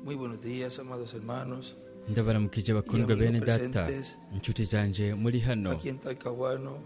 Muy buenos días, amados hermanos, Ndabaramukije y bakundwa amigos bene data, presentes inshuti zanje muri hano aquí en Talcahuano,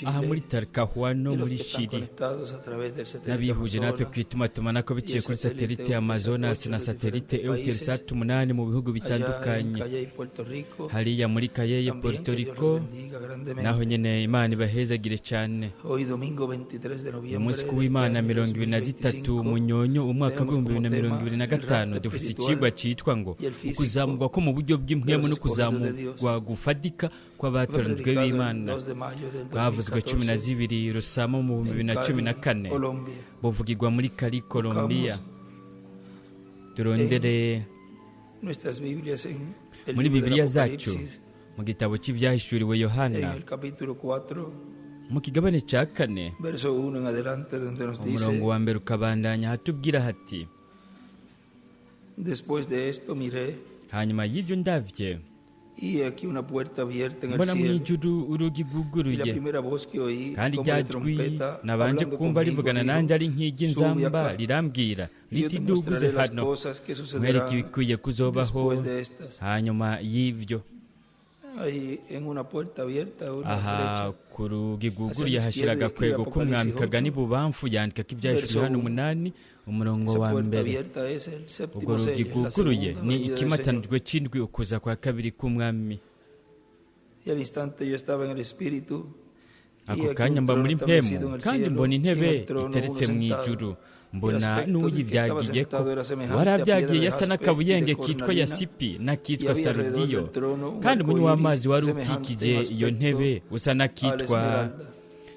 aha muri Chile, Talcahuano y los muri que están Chili, conectados a través del satélite n'abihuje natwe Amazonas ku itumatumanako y biciye el kuri satélite satelite Amazonas Amazonas 8 na en los satelite diferentes países, Eutelsat 8 mu bihugu allá en bitandukanye, Calley, Puerto Rico. hariya muri Kayeye También Puerto que Dios Rico, los bendiga naho grandemente. nyene Imana ibahezagire cane. Hoy domingo 23 de noviembre Umunsi de este w'Imana año 23 2025 Munyonyo umwaka tenemos w'ibihumbi como bibiri na mirongo tema ibiri na el gatanu rapto dufise espiritual icigwa citwa ngo y el físico ukuzamurwa ko mu buryo de bw'impwemu los no escogidos de Dios. kuzamurwa gufatika Fue kw'abatoranijwe predicado el b'Imana. 2 de mayo del Bwavuzwe cumi na 2014 zibiri Rusama mu bihumbi bibiri en na cumi na Cali, kane, Colombia. buvugirwa muri Cali Colombia. Buscamos Turondere en nuestras Biblias en el muri libro del Bibiliya zacu Apocalipsis, mu gitabo cy'ibyahishuriwe en Yohana el capítulo 4, mu kigabane ca kane verso 1 en adelante, donde nos umurongo dice: wa mbere ukabandanya hatubwira hati: Después de esto miré, hanyuma y'ibyo ndavye y he aquí una puerta abierta en el mbona mu cielo. ijuru urugi Y la rwuguruye, primera voz que oí, kandi como rya de jwi trompeta, nabanje hablando kumva conmigo, rivugana dijo: nanjye ari Sube nk'iry'inzamba acá, rirambwira y yo riti te duguze mostraré las hano cosas que nkwereke sucederán ibikwiye kuzobaho después de estas. hanyuma y'ivyo. Ahí en una puerta abierta, una Aha flecha ku rugi hacia rwuguruye la hashira izquierda y escribe agakwego k'umwami Apocalipsis kagana 8, ibubamfu yandika ko ibyahishuriwe verso hano 1. 8 umurongo Esa wa puerta mbere. abierta es el Urwo séptimo rugi sello, la rwuguruye segunda ni venida del Señor. ikimatanijwe c'indwi ukuza kwa kabiri k'umwami. Y al instante yo estaba en el Espíritu, y Ako he aquí kanya un mba trono muri establecido mpemu en el kandi cielo, mbona y en intebe el trono uno iteretse mu sentado. ijuru, Y el mbona aspecto del que estaba n'uyivyagiyeko sentado era semejante a piedra warabyagiye de asa jaspe y de n'akabuyenge kitwa cornalina, yasipi y n'akitwa había alrededor sarudiyo, del trono un kandi arco umunywa iris w'amazi wari semejante en ukikije iyo aspecto ntebe usa a la n'akitwa esmeralda.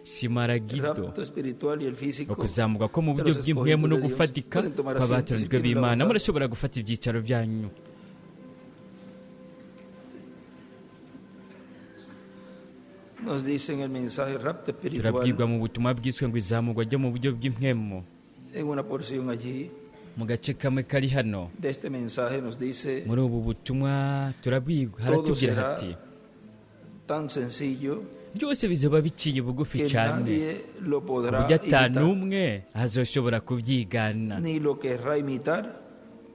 El simaragido. rapto espiritual y el físico Ukuzamuka ko mu de buryo los bw'impwemu escogidos no de Dios. gufatika Pueden tomar asiento si kw'abatoranijwe tienen la b'Imana. bondad. Murashobora gufata ivyicaro vyanyu. Nos dicen el mensaje rapto espiritual Turabwirwa mu butumwa bwiswe ngo izamurwa ryo mu buryo bw'impwemu en una porción allí mu gace kamwe kari hano de este mensaje nos dice: muri ubu butumwa turabwirwa todo haratubwira será hati tan sencillo byose bizoba biciye bugufi que cyane nadie lo ku podrá buryo imitar, atanumwe azoshobora kubyigana, ni lo querrá imitar,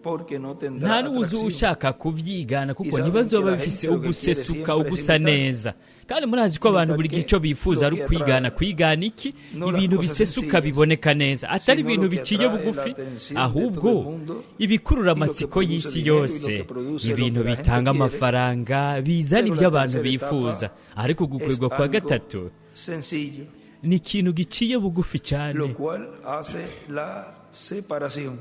porque no nta tendrá n'uwuzi atracción. ushaka kubyigana Y kuko saben que ntibazoba la bifise gente lo que quiere ugusesuka siempre es ugusa imitar. neza. Kandi murazi ko abantu ¿Imitar buri gihe qué? icyo bifuza Lo ari que ukwigana atrae, kwigana iki no las ibintu cosas bisesuka sencillas, biboneka neza atari sino ibintu lo que biciye atrae la bugufi atención de todo el ahubwo mundo ibikurura y lo que amatsiko produce y'isi dinero y lo yose que produce lo ibintu que la gente bitanga quiere. amafaranga bizana Pero ibyo la abantu tercera bifuza. etapa Ariko es ugukwegwa kwa algo gatatu sencillo, ni ikintu giciye bugufi cyane, lo cual hace la separación.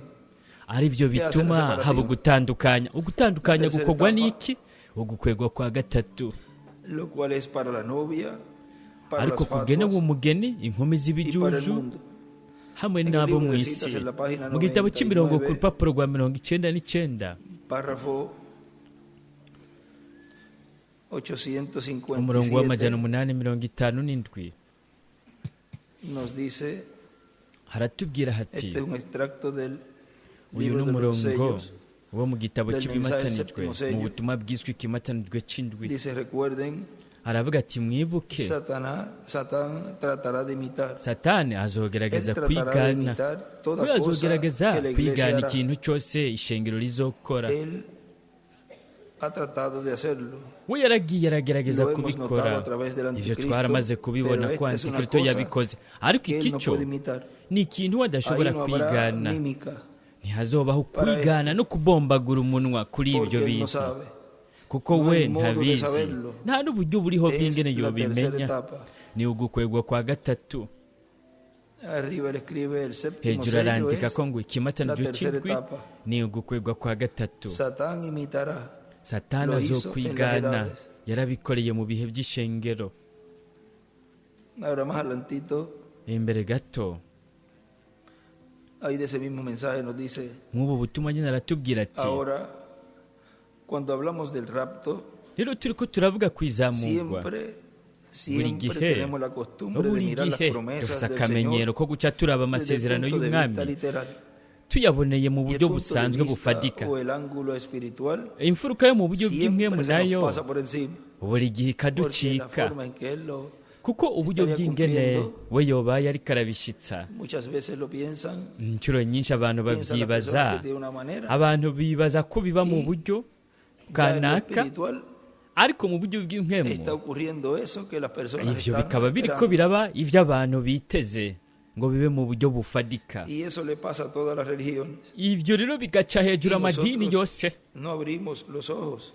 aribyo ¿Qué hace la bituma haba separación? ugutandukanya. La Ugutandukanya tercera gukorwa etapa, n'iki? Ugukwegwa kwa gatatu, lo cual es para la novia, para ariko las kugenewe fatuas umugeni inkumi y para el z'ibijuju mundo. hamwe En el n'abo libro mu de isi. citas, en la página Mu gitabo cy'imirongo ku 99, rupapuro rwa 99 párrafo umurongo w'amajana 857, 857 nos dice, haratubwira hati este es un extracto del uyu libro ni de los umurongo sellos, wo mu gitabo del mensaje del cy'ibimatanijwe séptimo mu sello, butumwa bwiswe ikimatanijwe c'indwi. dice: recuerden, Aravuga ati mwibuke, Satanás, Satán tratará de imitar. Satani Él azogerageza tratará de kwigana, imitar toda we cosa azogerageza que la iglesia kwigana hará. ikintu cyose ishengero rizokora. Él ha tratado de hacerlo. We yaragiye aragerageza Lo hemos kubikora, notado a través del ivyo anticristo, twaramaze kubibona pero ko esta es una antikristo cosa yabikoze, ariko que él iki no cyo puede imitar. ni ikintu we adashobora Ahí no habrá kwigana. mímica, Ntihazobaho para kwigana esto, no kubombagura umunwa kuri porque ibyo él no bintu sabe. kuko No we hay modo de ntabizi, saberlo. nta n'uburyo buriho Es bw'ingene la tercera yobimenya. etapa. Ni ugukwegwa kwa gatatu. Arriba él escribe: el séptimo Hejuru sello arandika es ko ngo la ikimatanijwe tercera c'indwi etapa. ni ugukwegwa kwa gatatu. Satán imitará. Satani Lo hizo en las azokwigana, edades. yarabikoreye mu bihe by'ishengero. Ahora más adelantito, Imbere gato ahí de ese mismo mensaje nos dice: nk'ubu butumwa nyine aratubwira ati ahora, cuando hablamos del rapto, rero turi ko turavuga kwizamurwa, siempre, buri siempre gihe tenemos la costumbre de buri mirar las gihe promesas dufise del akamenyero Señor ko guca turaba desde el amasezerano punto de vista y'umwami literal. tuyaboneye mu Y el buryo punto de busanzwe vista bufatika. o el ángulo espiritual Imfuruka yo mu buryo bw'impwemu siempre se nos nayo pasa por encima, buri gihe porque la ikaducika forma en que Él lo Kuko uburyo estaría bw'ingene cumpliendo. we yobaye ariko arabishitsa. Muchas veces lo piensan, Inshuro nyinshi abantu piensa la babyibaza, persona que de una manera, abantu bibaza ko biba mu buryo ya en lo kanaka, espiritual ariko mu buryo bw'impemu está ocurriendo eso que las personas ivyo están bikaba biriko esperando. biraba ivyo abantu biteze ngo bibe mu buryo bufadika. Y eso le pasa a todas las religiones. Ivyo rero bigaca hejuru Y amadini nosotros yose. no abrimos los ojos.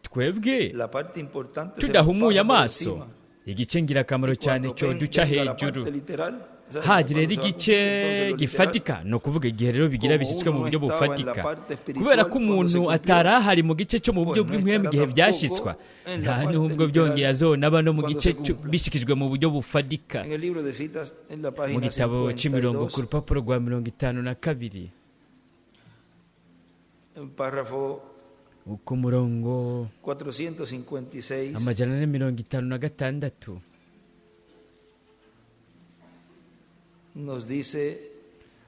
Twebwe La parte importante se nos tudahumuye pasa por amaso, encima. igice ngirakamaro Y cyane cuando cyo duca venga la hejuru. parte literal, o sea, Hagira cuando rero se va a igice cumplir, entonces lo literal, gifatika, ni ukuvuga igihe rero bigira como bishyitswe mu uno no buryo estaba en la bufatika, parte espiritual kubera ko cuando se umuntu cumplió, atari ahari mu gice cyo mu buryo pues no bw'impwemu estará igihe tampoco byashyitswa, en la nta parte n'ubwo literal byongeye azonaba no mu cuando gice se cumpla. bishikijwe mu buryo bufatika. En el libro de citas, en la Mu página gitabo c'imirongo ku 52, rupapuro rwa 52, en párrafo ku murongo 456, 456, nos dice: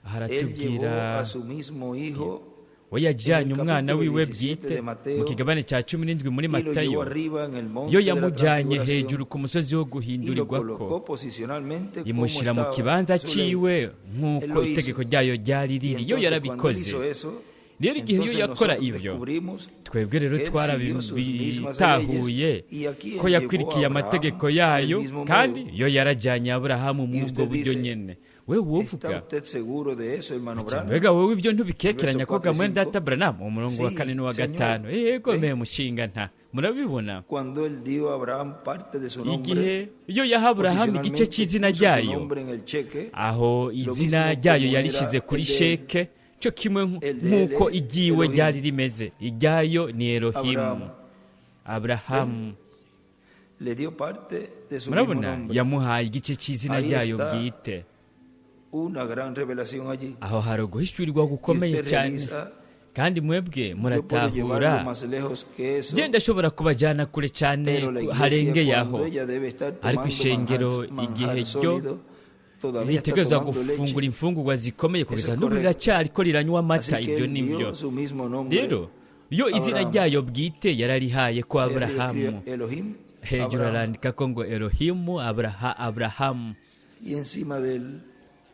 aha Él llevó aratubwira a su mismo hijo we yajyanye en el umwana capítulo wiwe 17 bwite de Mateo, mu kigabane cya 17 muri y lo llevó Matayo, arriba en el monte yo de la yamujyanye transfiguración hejuru ku musozi wo y lo guhindurirwako, colocó posicionalmente como imushyira mu estaba kibanza su ley. ciwe Él nk'uko lo hizo. itegeko ryayo ryari Y riri. Yo entonces cuando él yarabikoze. hizo eso, Rero igihe yo entonces yakora nosotros ivyo, descubrimos twebwe rero que él siguió sus mismas twarabitahuye leyes y aquí ko él llevó a yakurikiye Abraham amategeko del yayo, mismo kandi modo. yo yarajyanye Aburahamu Y muri ubwo usted buryo dice, nyene. We ¿Está wovuga usted seguro de eso, hermano ati, Branham? mbega wowe ivyo ntubikekeranya Verso ko 4 y gamwe 5. data Branham? Umurongo wa Sí, 4 n'uwa Señor. 5. Yego ¿Ve? me mushinga nta murabibona. Cuando él dio a Abraham parte de su nombre, Igihe iyo yaha Aburahamu igice posicionalmente c'izina puso su ryayo, nombre en el cheque, aho lo izina mismo ryayo como era yarishize kuri el de él. sheke, cyo kimwe El de él nk'uko es igiwe Elohim. ryari rimeze, iryayo ni Elohimu. Abraham Aburahamu le dio parte de su mismo murabona nombre. yamuhaye igice c'izina Ahí ryayo está bwite. una gran revelación allí. Aho hari uguhishurirwa Y gukomeye usted cyane, realiza, kandi mwebwe yo puedo muratahura. llevarlo más lejos que eso, Genda ashobora kubajyana kure cyane pero la iglesia harengeye aho, cuando ella debe estar ariko tomando ishengero manjar, igihe manjar ryo sólido, todavía está ritegerezwa tomando gufungura leche. imfungurwa zikomeye, Eso kugeza es n'ubu correcto. riracyariko riranywa amata. Así que Ibyo él nibyo. dio su mismo nombre. Rero iyo izina Abraham. ryayo bwite yararihaye ko Ahí arriba Aburahamu, escribe Elohim, hejuru Abraham. arandika ko ngo Elohimu Aburahamu. Y encima del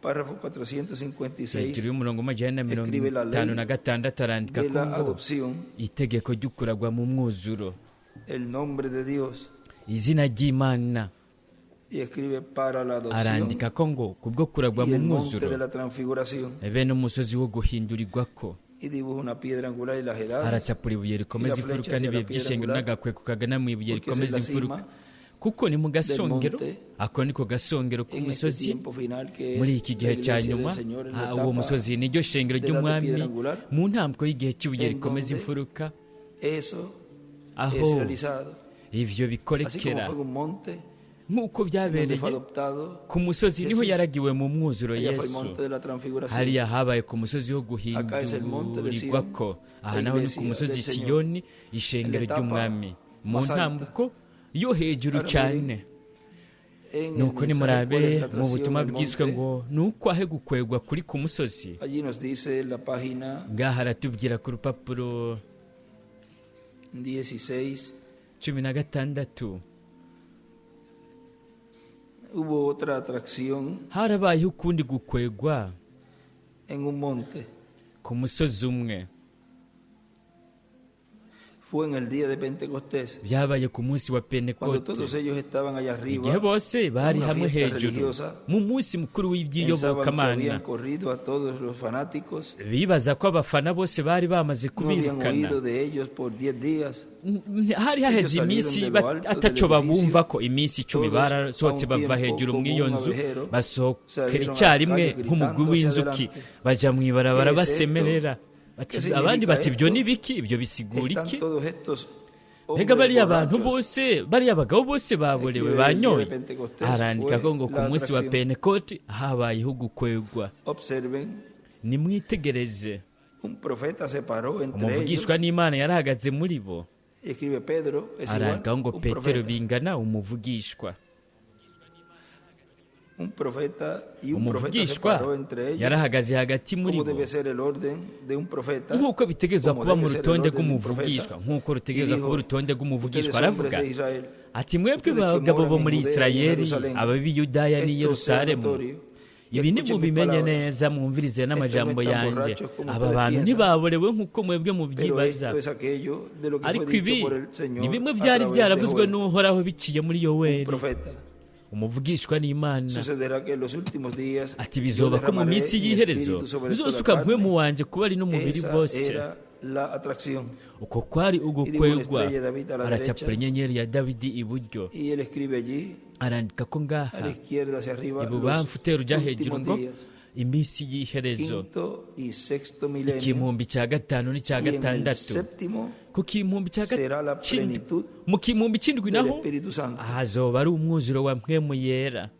párrafo 456 Hejuru y'umurongo w'amajana na mirongo escribe la ley itanu na gatandatu arandika de ko la ngo adopción, itegeko ry'ukuragwa mu mwuzuro, el nombre de Dios, izina ry'Imana, y escribe para la adopción arandika ko ngo kubwo kuragwa y mu el monte mwuzuro de la transfiguración, bene umusozi wo guhindurirwako. y dibuja una piedra angular y las edades, Aracapura ibuye rikomeza y la flecha imfuruka hacia la n'ibihe piedra by'ishengero angular, n'agakweko kagana mu ibuye porque esa es rikomeza la imfuruka, cima kuko ni mu gasongero, del monte ako niko gasongero en este k'umusozi tiempo final que muri es iki la gihe cya iglesia del nyuma. Señor en la Uwo etapa musozi niryo shengero de edad de ry'umwami piedra angular, mu ntambwe y'igihe cy'ibuye en rikomeza donde imfuruka, eso aho es realizado. ivyo Así como bikorekera fue en un monte nk'uko en donde byabereye fue adoptado ku musozi niho Jesús. yaragiwe mu mwuzuro Allá fue el Yesu. monte de la transfiguración. Hariya habaye ku musozi wo Acá es el monte de Sion, guhindurirwako, aha la naho ni ku iglesia musozi del Señor. Siyoni, ishengero En la etapa ry'umwami, mu más alta. ntambuko yo hejuru Ahora cyane. miren, en el Nuko mensaje, ¿cuál nimurabe es la mu atracción butumwa del bwiswe monte? ngo ni uko ahe gukwegwa kuri ku musozi. Allí nos dice la página Ngaha aratubwira ku rupapuro 16. 16, Hubo otra atracción harabayeho ukundi gukwegwa en un monte. ku musozi umwe. Fue en el día de Pentecostés, Byabaye ku munsi wa cuando Pentekote, todos ellos estaban allá igihe arriba, bose bari en una hamwe fiesta hejuru religiosa, mu munsi mukuru pensaban que w'iby'iyobokamana. habían corrido a todos los fanáticos, Bibaza ko abafana bose bari bamaze no habían kubirukana. oído de ellos por 10 días. Hari haheze Ellos iminsi salieron de lo alto del ataco babumva edificio, ko iminsi 10 todos barasohotse a un bava tiempo hejuru como mw'iyo un nzu, abejero, basohokera salieron a la icyarimwe calle nk'umugwi gritando hacia w'inzuki, adelante. baja mw'ibarabara ¿Qué es esto? basemerera. Bati- ¿Qué Abandi significa bati ibyo esto? ni biki, ibyo bisigura Están iki? todos estos Mbega hombres bariya bantu borrachos. bose, bariya bagabo bose baborewe Escribe el día de banyoye. Pentecostés Arandika fue ko ngo ku la munsi wa atracción. Pentekote habayeho gukwegwa. Observen, Nimwitegereze, un profeta se paró entre ellos. umuvugishwa n'Imana yarahagaze muri bo. Y escribe Pedro, es igual, Arandikaho ngo un Petero profeta. bingana umuvugishwa. Un profeta y un profeta se Umuvugishwa paró entre ellos, yarahagaze hagati muri como bo, debe ser el orden de un profeta, nk'uko bitegerezwa como kuba mu debe ser el rutonde orden de un rw'umuvugishwa, profeta, nk'uko y rutegerezwa dijo, kuba urutonde rw'umuvugishwa. ustedes hombres Aravuga de Israel, ati: mwebwe ustedes que bagabo bo moran en muri Judea y en Isirayeli, Jerusalén, ab'Iyudaya n'i esto sea Yerusalemu, notorio, y ibi escuchen mis nimubimenye palabras. neza, mwumvirize n'amajambo Estos no están yanjye. borrachos como Aba ustedes bantu piensan, ntibaborewe nk'uko mwebwe pero mubyibaza, esto es aquello de lo que fue ariko dicho ibi por el ni Señor bimwe a byari través de byaravuzwe Joel, n'Uhoraho biciye muri un Yoweri, profeta. umuvugishwa n'Imana. Sucederá que en los últimos días Ati: yo bizoba ko mu derramaré minsi mi y'iherezo espíritu sobre toda nzosuka carne. mpwemu wanje kuba ari n'umubiri Esa bose. era la atracción. Uko kwari Y dibuja una ugukwegwa. estrella de David a la Aracapura derecha inyenyeri ya Dawidi iburyo, y él escribe allí arandika ko a ngaha la izquierda hacia arriba los ibubamfu utera ujya hejuru últimos ngo días, iminsi y'iherezo, quinto y sexto milenio, ikimpumbi cya gatanu n'icya y en el gatandatu. séptimo Ku kimpumbi cya será la cy'indwi, plenitud mu kimpumbi cy'indwi del naho Espíritu Santo. hazoba ari umwuzuro wa mpwemu yera.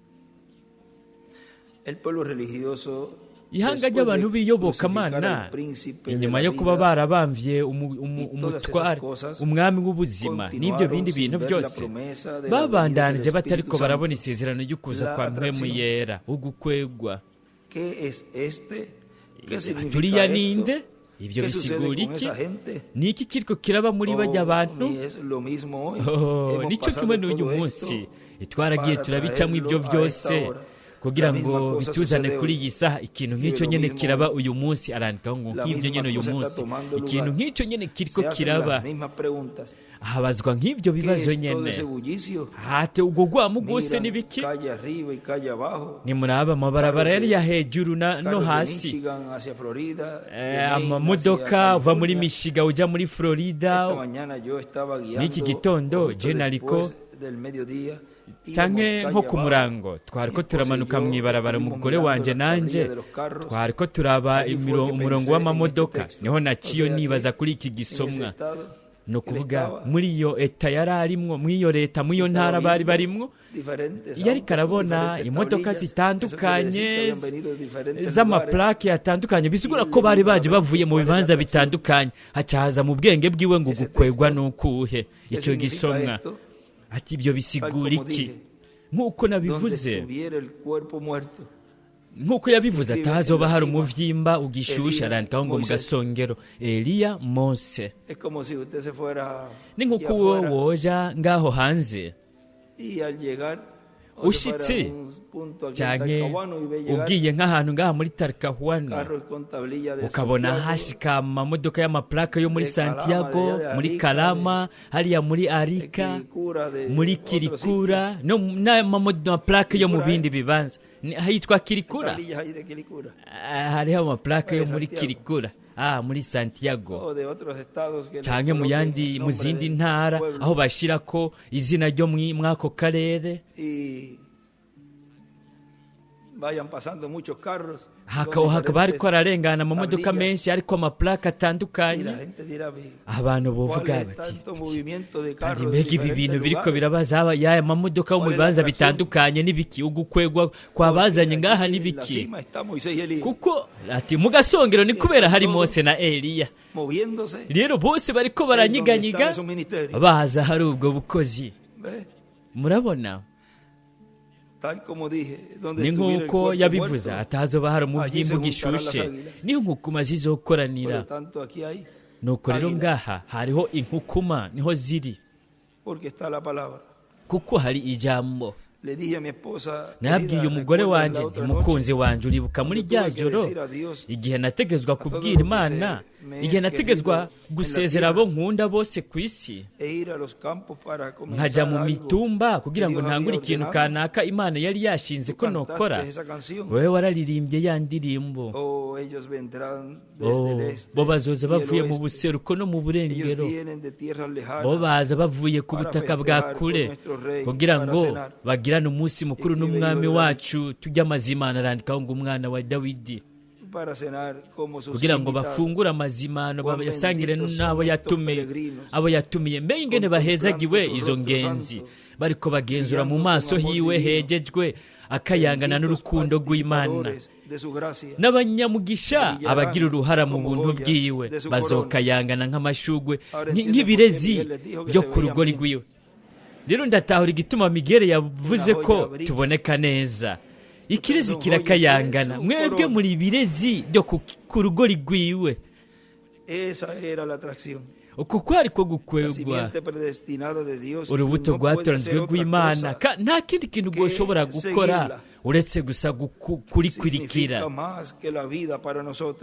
El pueblo religioso, Ihanga después ry'abantu de b'iyobokamana, crucificar al príncipe de inyuma la yo kuba vida barabamvye y todas esas umutware, cosas, umwami w'ubuzima n'ibyo bindi continuaron sin bintu ver la byose, promesa de la venida del babandanije Espíritu batariko Santo. barabona isezerano ry'ukuza La kwa mpwemu atracción. yera, ugukwegwa. ¿Qué es este? ¿Qué significa Turiya esto? ninde? Ibyo ¿Qué sucede bisigura con iki? esa gente? Ni iki kiriko kiraba muri bajya Oh, bantu? es lo mismo hoy. Oh, Hemos nicyo pasado kimwe n'uyu todo munsi, esto twaragiye para turabicamo ibyo traerlo a byose esta hora. kugira La misma ngo cosa bituzane sucede kuri hoy. iyi saha. Ikintu Escribe nk'icyo lo nyene mismo kiraba hoy. uyu munsi. Arandikaho ngo La nk'ibyo misma nyene uyu cosa está munsi, tomando ikintu lugar. nk'icyo nyene kiriko Se hacen kiraba. las mismas preguntas. Habazwa nk'ibyo ¿Qué bibazo es todo nyene. ese bullicio? Hate ubwo rwamo rwose Miran n'ibiki? calle arriba y calle abajo. Nimuraba amabarabara Carros yari de, ya hejuru no carros de hasi, Michigan hacia Florida, de Maine hacia amamodoka uva muri California. Michigan uja muri Florida. Esta mañana yo estaba N'iki guiando gitondo justo je nariko después del mediodía, íbamos canke calle nko ku abajo. murango, Mi twariko esposa y turamanuka yo mw'ibarabara, estuvimos umugore mirando wanje las nanje tablillas de los carros. twariko turaba Allí fue que umurongo pensé en este w'amamodoka, texto. niho O naciyo sea nibaza que kuri iki en ese gisomwa. estado Ni que él ukuvuga estaba, muri iyo eta yari arimwo, muri iyo leta, muri iyo estaba ntara bari viendo barimwo, diferentes iyo ariko autos con arabona diferentes imodoka tablillas. Eso quiere decir que zitandukanye habían venido de diferentes lugares. z'amaplake atandukanye, bisigura Y ko le bari vino a la baje mente bavuye mu cuál es la bibanza atracción. bitandukanye. Hacahaza mu bwenge bwiwe ngo Ese gukwegwa texto, n'ukuhe? ¿qué Icyo significa gisomwa, esto? ati ibyo Tal bisigura como iki? dije, Nk'uko donde nabivuze, estuviera el cuerpo muerto, nk'uko yabivuze, escribe en atahazoba la hari cima umuvyimba ugishushe. Elías, Arandikaho ngo mu Moisés. gasongero Eliya, Mose. Es como si usted se fuera Ni aquí nk'uko uwo afuera woja ngaho hanze y al llegar, o se fuera a ushitse un punto aquí en canke Talcahuano y ve llegar ugiye nk'ahantu ngaha muri Tarkahuano, carros con tablilla de ukabona Santiago, hashika amamodoka y'amaplaka yo muri de Calama, de Santiago, allá de muri Arica, de, Kalama, hariya muri de Arika, Quilicura, de muri otros sitios. Kirikura, no n'amaplaka yo mu Quilicura, bindi ¿eh? bibanza. Hitwa Kirikura. Tablillas ahí de Quilicura, Ah, hariho amaplaka o yo de muri Santiago, Kirikura, ah, muri Santiago, o de otros estados que les canke mu coloquen yandi, el mu nombre zindi del ntara pueblo aho bashirako izina ryo mw'ako karere. y vayan pasando muchos carros con Hakaba hariko diferentes hararengana amamodoka tablillas menshi ariko amaplaka y la atandukanye. gente dirá, "Ve, Abantu ¿cuál bovuga es bati tanto bati, movimiento de kandi carros de mbega ibi diferentes bintu biriko lugares? birabaza y'aya mamodoka yo mu ¿Cuál es la bibanza atracción? bitandukanye n'ibiki? Ugukwegwa Porque kwabazanye ngaha allí en la n'ibiki? cima está Moisés y Elías Kuko ati mu gasongero ni y kubera están hari todos Mose na Eliya. moviéndose Rero bose bariko en donde están baranyiganyiga esos ministerios. baza hari ubwo bukozi. ¿Ve? Murabona, Tal como dije, donde ni estuviera el nk'uko cuerpo yabivuze, muerto, atazoba hari allí umuvyimba se juntarán las ugishushe, águilas. niho inkukuma Por zizokoranira. lo tanto, aquí hay Nuko rero águilas, ngaha hariho inkukuma, niho ziri, porque está la palabra. kuko hari ijambo. Le dije a mi esposa, Nabwiye querida, umugore ¿recuerdas wanje la nti otra noche mukunzi wanje, uribuka muri cuando rya tuve que joro decir adiós igihe nategezwa a todo kubwira lo que Imana, se me igihe es nategezwa querido en la gusezera abo tierra nkunda bose ku isi, e ir a los campos para nkajya comenzar mu algo mitumba que kugira ngo Dios ntangure había ikintu ordenado? kanaka Imana yari yashinze Tú ko nokora. cantaste esa canción. Wewe wararirimbye ya ndirimbo. Oh, ellos vendrán desde Oh, el bo este bazoza y el bavuye mu oeste. buseruko no mu Ellos burengero, vienen de tierras bo lejanas baza bavuye ku para butaka bwa festejar con kure nuestro rey, kugira para ngo cenar. bagirane umunsi mukuru Escribe hijo n'umwami de David, wacu tujye amazimano. Arandikaho ngo umwana wa Dawidi, para cenar como sus kugira ngo invitados. bafungure amazimano, Cuán bayasangire benditos son n'abo estos yatumiye, peregrinos, abo yatumiye. Mbe ingene contemplando bahezagiwe su izo rostro ngenzi santo, bariko bagenzura mu brillando con maso amor hiwe divino. hegejwe, akayangana Benditos n'urukundo rw'Imana. participadores de su gracia, N'abanyamugisha abagira brillarán uruhara mu como buntu joyas bwiwe de su corona. bazokayangana nk'amashugwe, Ahora entiendo por qué nk'ibirezi Miguel les dijo que byo se ku veían rugori bien. rwiwe. Rero ndatahura igituma Miguel yavuze Una ko joya brilla. tuboneka neza. Ikirezi kirakayangana, mwebwe muri birezi byo ku rugori rwiwe. Uku kwari ko gukwegwa, urubuto rwatoranijwe rw'Imana, nta kindi kintu rwoshobora gukora uretse gusa kurikurikira.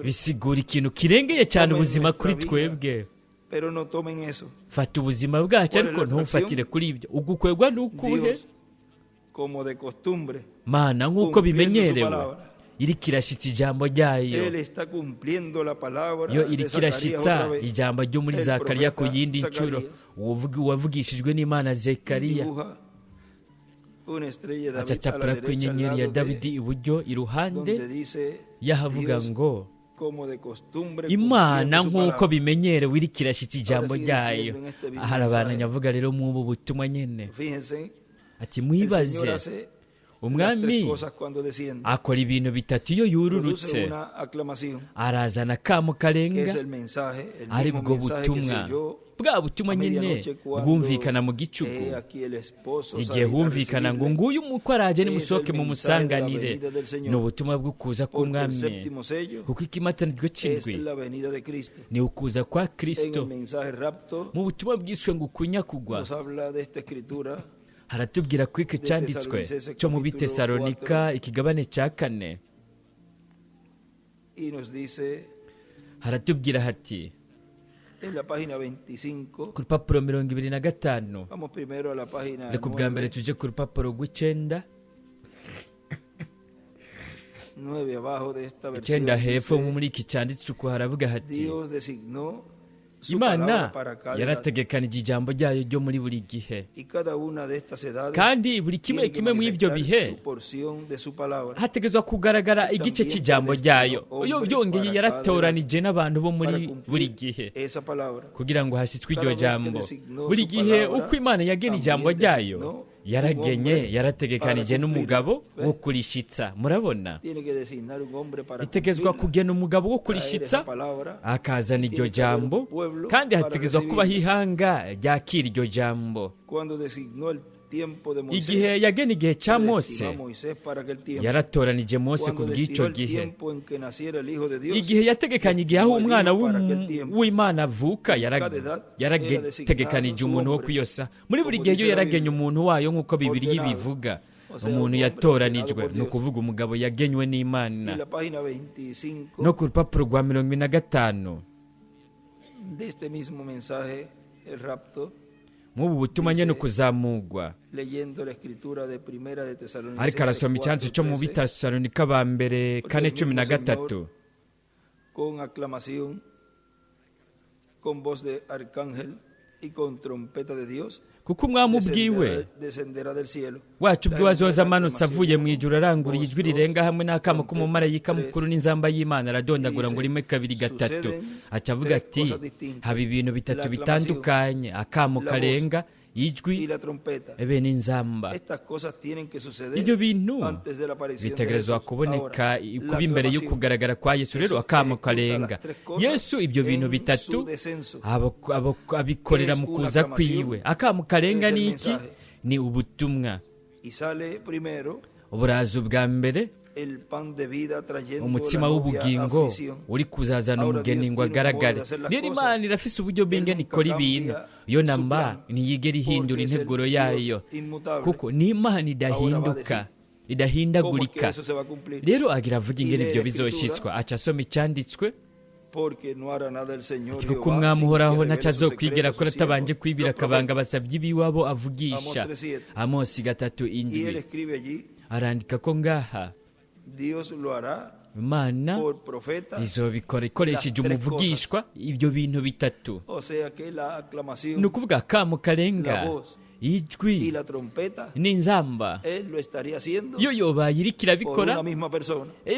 Bisigura ikintu kirengeye cyane ubuzima kuri twebwe. Fata ubuzima bwacu ariko ntufatire kuri ibyo. Ugukwegwa ni ukuhe? Mana nk'uko bimenyerewe iriko irashyitsa ijambo ryayo. Yo iriko irashyitsa ijambo ryo muri Zakariya ku yindi nshuro, uwavugishijwe n'Imana Zekariya acacapura ku inyenyeri ya Dawidi iburyo iruhande y'ahavuga ngo Imana nk'uko bimenyerewe iriko irashyitsa ijambo ryayo. Hari abantu nyavuga rero mw'ubu butumwa nyene ati mwibaze, umwami akora ibintu bitatu iyo yururutse. Arazana akamu karenga, ari bwo butumwa bwa butumwa nyine bwumvikana mu gicuku igihe humvikana ngo nguyu umukwe araje nimusohoke mumusanganire. Ni ubutumwa bwo kuza k'umwami, kuko ikimatanijwe c'indwi ni ukuza kwa Kristo. Mu butumwa bwiswe ngo ukunyakugwa haratubwira ko iki cyanditswe cyo mu Bitesalonika ikigabane cya 4, haratubwira hati ku rupapuro 25. Reka ubwa mbere tuje ku rupapuro rw'icenda, 9 hepfo muri iki cyanditswe uko haravuga hati Imana yarategekanije ijambo ryayo ryo muri buri gihe, kandi buri kimwe kimwe mu ivyo bihe hategezwa kugaragara igice cy'ijambo ryayo. Iyo byongeye yaratoranije n'abantu bo muri buri gihe kugira ngo hashyitswe iryo jambo. Buri gihe uko Imana yagena ijambo ryayo, yaragenye yarategekanije n'umugabo wo kurishitsa. Murabona, itegezwa kugena umugabo wo kurishitsa akazana iryo jambo, kandi hategezwa kubaho ihanga ryakira iryo jambo. Igihe yagena igihe cya Mose, yaratoranije Mose ku bw'icyo gihe. Igihe yategekanye igihe aho umwana w'Imana avuka, yarategekanije umuntu wo kwiyosa. Muri buri gihe yo yaragenye umuntu wayo nk'uko Bibiliya ibivuga. Umuntu yatoranijwe ni ukuvuga umugabo yagenywe n'Imana. No ku rupapuro rwa 45 nk'ubu butumwa nyene ukuzamugwa, ariko arasoma icyanzu cyo mu Bitesalonika ba mbere 4:13. Con aclamación, con voz de arcángel y con trompeta de Dios, kuko umwami ubwiwe wacu ubwiwe azoza amanutse avuye mu ijuru arangurura ijwi rirenga hamwe n'akamo k'umumarayika mukuru n'inzamba y'Imana, aradondagura ngo 1 2 3. Aca avuga ati haba ibintu bitatu bitandukanye, akamo karenga, ijwi ebe n'inzamba. Ibyo bintu bitegerezwa kuboneka kuba imbere yo kugaragara kwa Yesu. Rero akamo karenga, Yesu ibyo bintu bitatu abikorera mu kuza kwiwe. Akamo karenga ni iki? Ni ubutumwa. Uburazo bwa mbere, umutsima w'ubugingo uri kuzazana umugeni ngo agaragare. Rero Imana irafise uburyo bw'ingene ikora ibintu, yo namba ntiyigera ihindura integuro yayo, kuko ni Imana idahinduka, idahindagurika. Rero agira avuga ingene ibyo bizoshyitswa, aca asoma icyanditswe ati kuko umwami uhoraho ntaco azokwigera akora atabanje kwibira akabanga basavye ibiwabo avugisha. Amosi 3:7 arandika ko ngaha Imana izobikora ikoresheje umuvugishwa ibyo bintu bitatu. Ni ukuvuga akamo karenga, ijwi n'inzamba. Yo yobaye iriko irabikora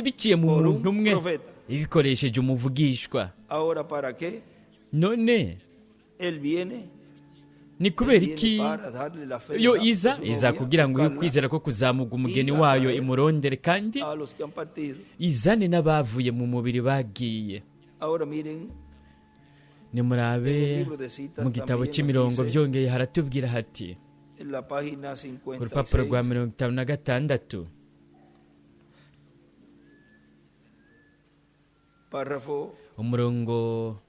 biciye mu muntu umwe, ibikoresheje umuvugishwa. None ni kubera iki yo iza kugira ngo iyo kwizera ko kuzamuga umugeni wayo imurondere, kandi izane n'abavuye mu mubiri bagiye. Nimurabe mu gitabo cy'imirongo byongeye haratubwira hati ku rupapuro rwa 56 Párrafo Umurongo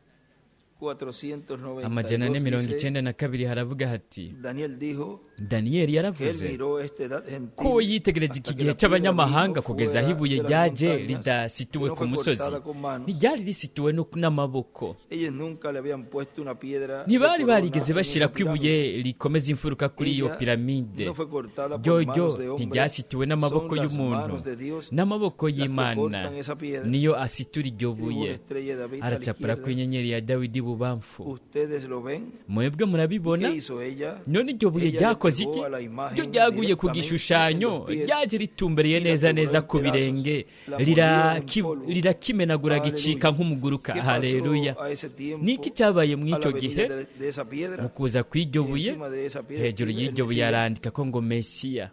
492 amajana ane mirongo dice, icyenda na kabiri haravuga hati: Daniel dijo Daniyeli que él yaravuze miró esta edad gentil ko yitegereza iki hasta que gihe la piedra cy'abanyamahanga vino kugeza aho fuera ibuye de las ryaje montañas, ridasituwe que no ku fue musozi, cortada con manos. ntiryari risituwe n'amaboko. Ellos nunca le habían puesto una piedra de Ntibari corona barigeze en bashyira esa ko ibuye pirámide. rikomeza imfuruka kuri iyo Ella piramide. no fue cortada por Ryoryo manos de hombre, ntiryasituwe n'amaboko son las y'umuntu, manos de Dios n'amaboko las que y'Imana cortan esa piedra. niyo asitura iryo Y dibuja buye. una estrella de David a la Aracapura izquierda. ku inyenyeri ya Dawidi ibubamfu. Ustedes lo ven. Mwebwe ¿Y murabibona. qué hizo ella? None iryo buye Ella le ryakoze pegó iki? a la Ryo imagen ryaguye ku directamente en gishushanyo, los pies ryaje ritumbereye y la neza quebró neza en ku pedazos. birenge, La molió en polvo. rirakimenagura gicika Aleluya. nk'umuguruka. ¿Qué pasó Haleluya! a ese tiempo Niki cyabaye mu a la icyo venida gihe de esa piedra? mu kuza kw'iryo Y buye? encima de esa piedra Hejuru escribe el y'iryo buye Mesías. arandika ko ngo Mesiya.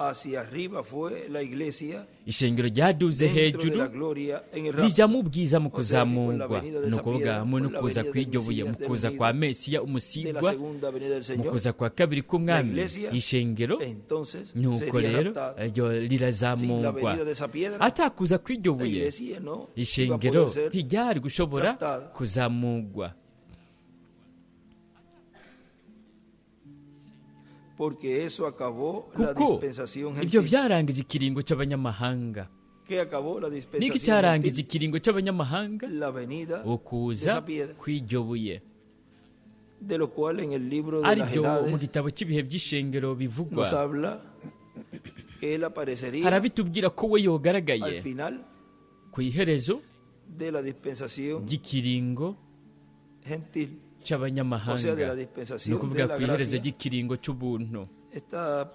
Hacia arriba fue la iglesia Ishengero ryaduze dentro de hejuru la gloria en el rapto. rijya mu bwiza mu O sea que con la kuzamurwa, venida de ni esa ukuvuga piedra, hamwe no con la kuza venida del kw'iryo buye, mu Mesías, del kuza ungido, kwa Mesiya de la umusigwa, segunda venida del mu Señor, kuza kwa kabiri la k'Umwami, iglesia ishengero entonces nuko sería rero raptada. ryo Sin la rirazamurwa. venida de esa piedra, Atakuza kw'iryo la buye, iglesia no iba a ishengero poder ser ntiryari gushobora raptada. kuzamurwa, Porque eso acabó la kuko dispensación ibyo gentil. byarangije ikiringo cy'abanyamahanga. ¿Qué acabó la Niki dispensación cyarangije gentil? ikiringo cy'abanyamahanga? La venida de Ukuza esa piedra, kw'iryo buye, de lo cual en el libro de ari las byo mu edades gitabo cy'ibihe by'ishengero bivugwa. nos habla que él aparecería Harabitubwira ko we yogaragaye al final ku iherezo de la dispensación ry'ikiringo gentil, o sea, de cy'abanyamahanga, la ni dispensación ukuvuga de la ku iherezo gracia. ry'ikiringo cy'ubuntu. Está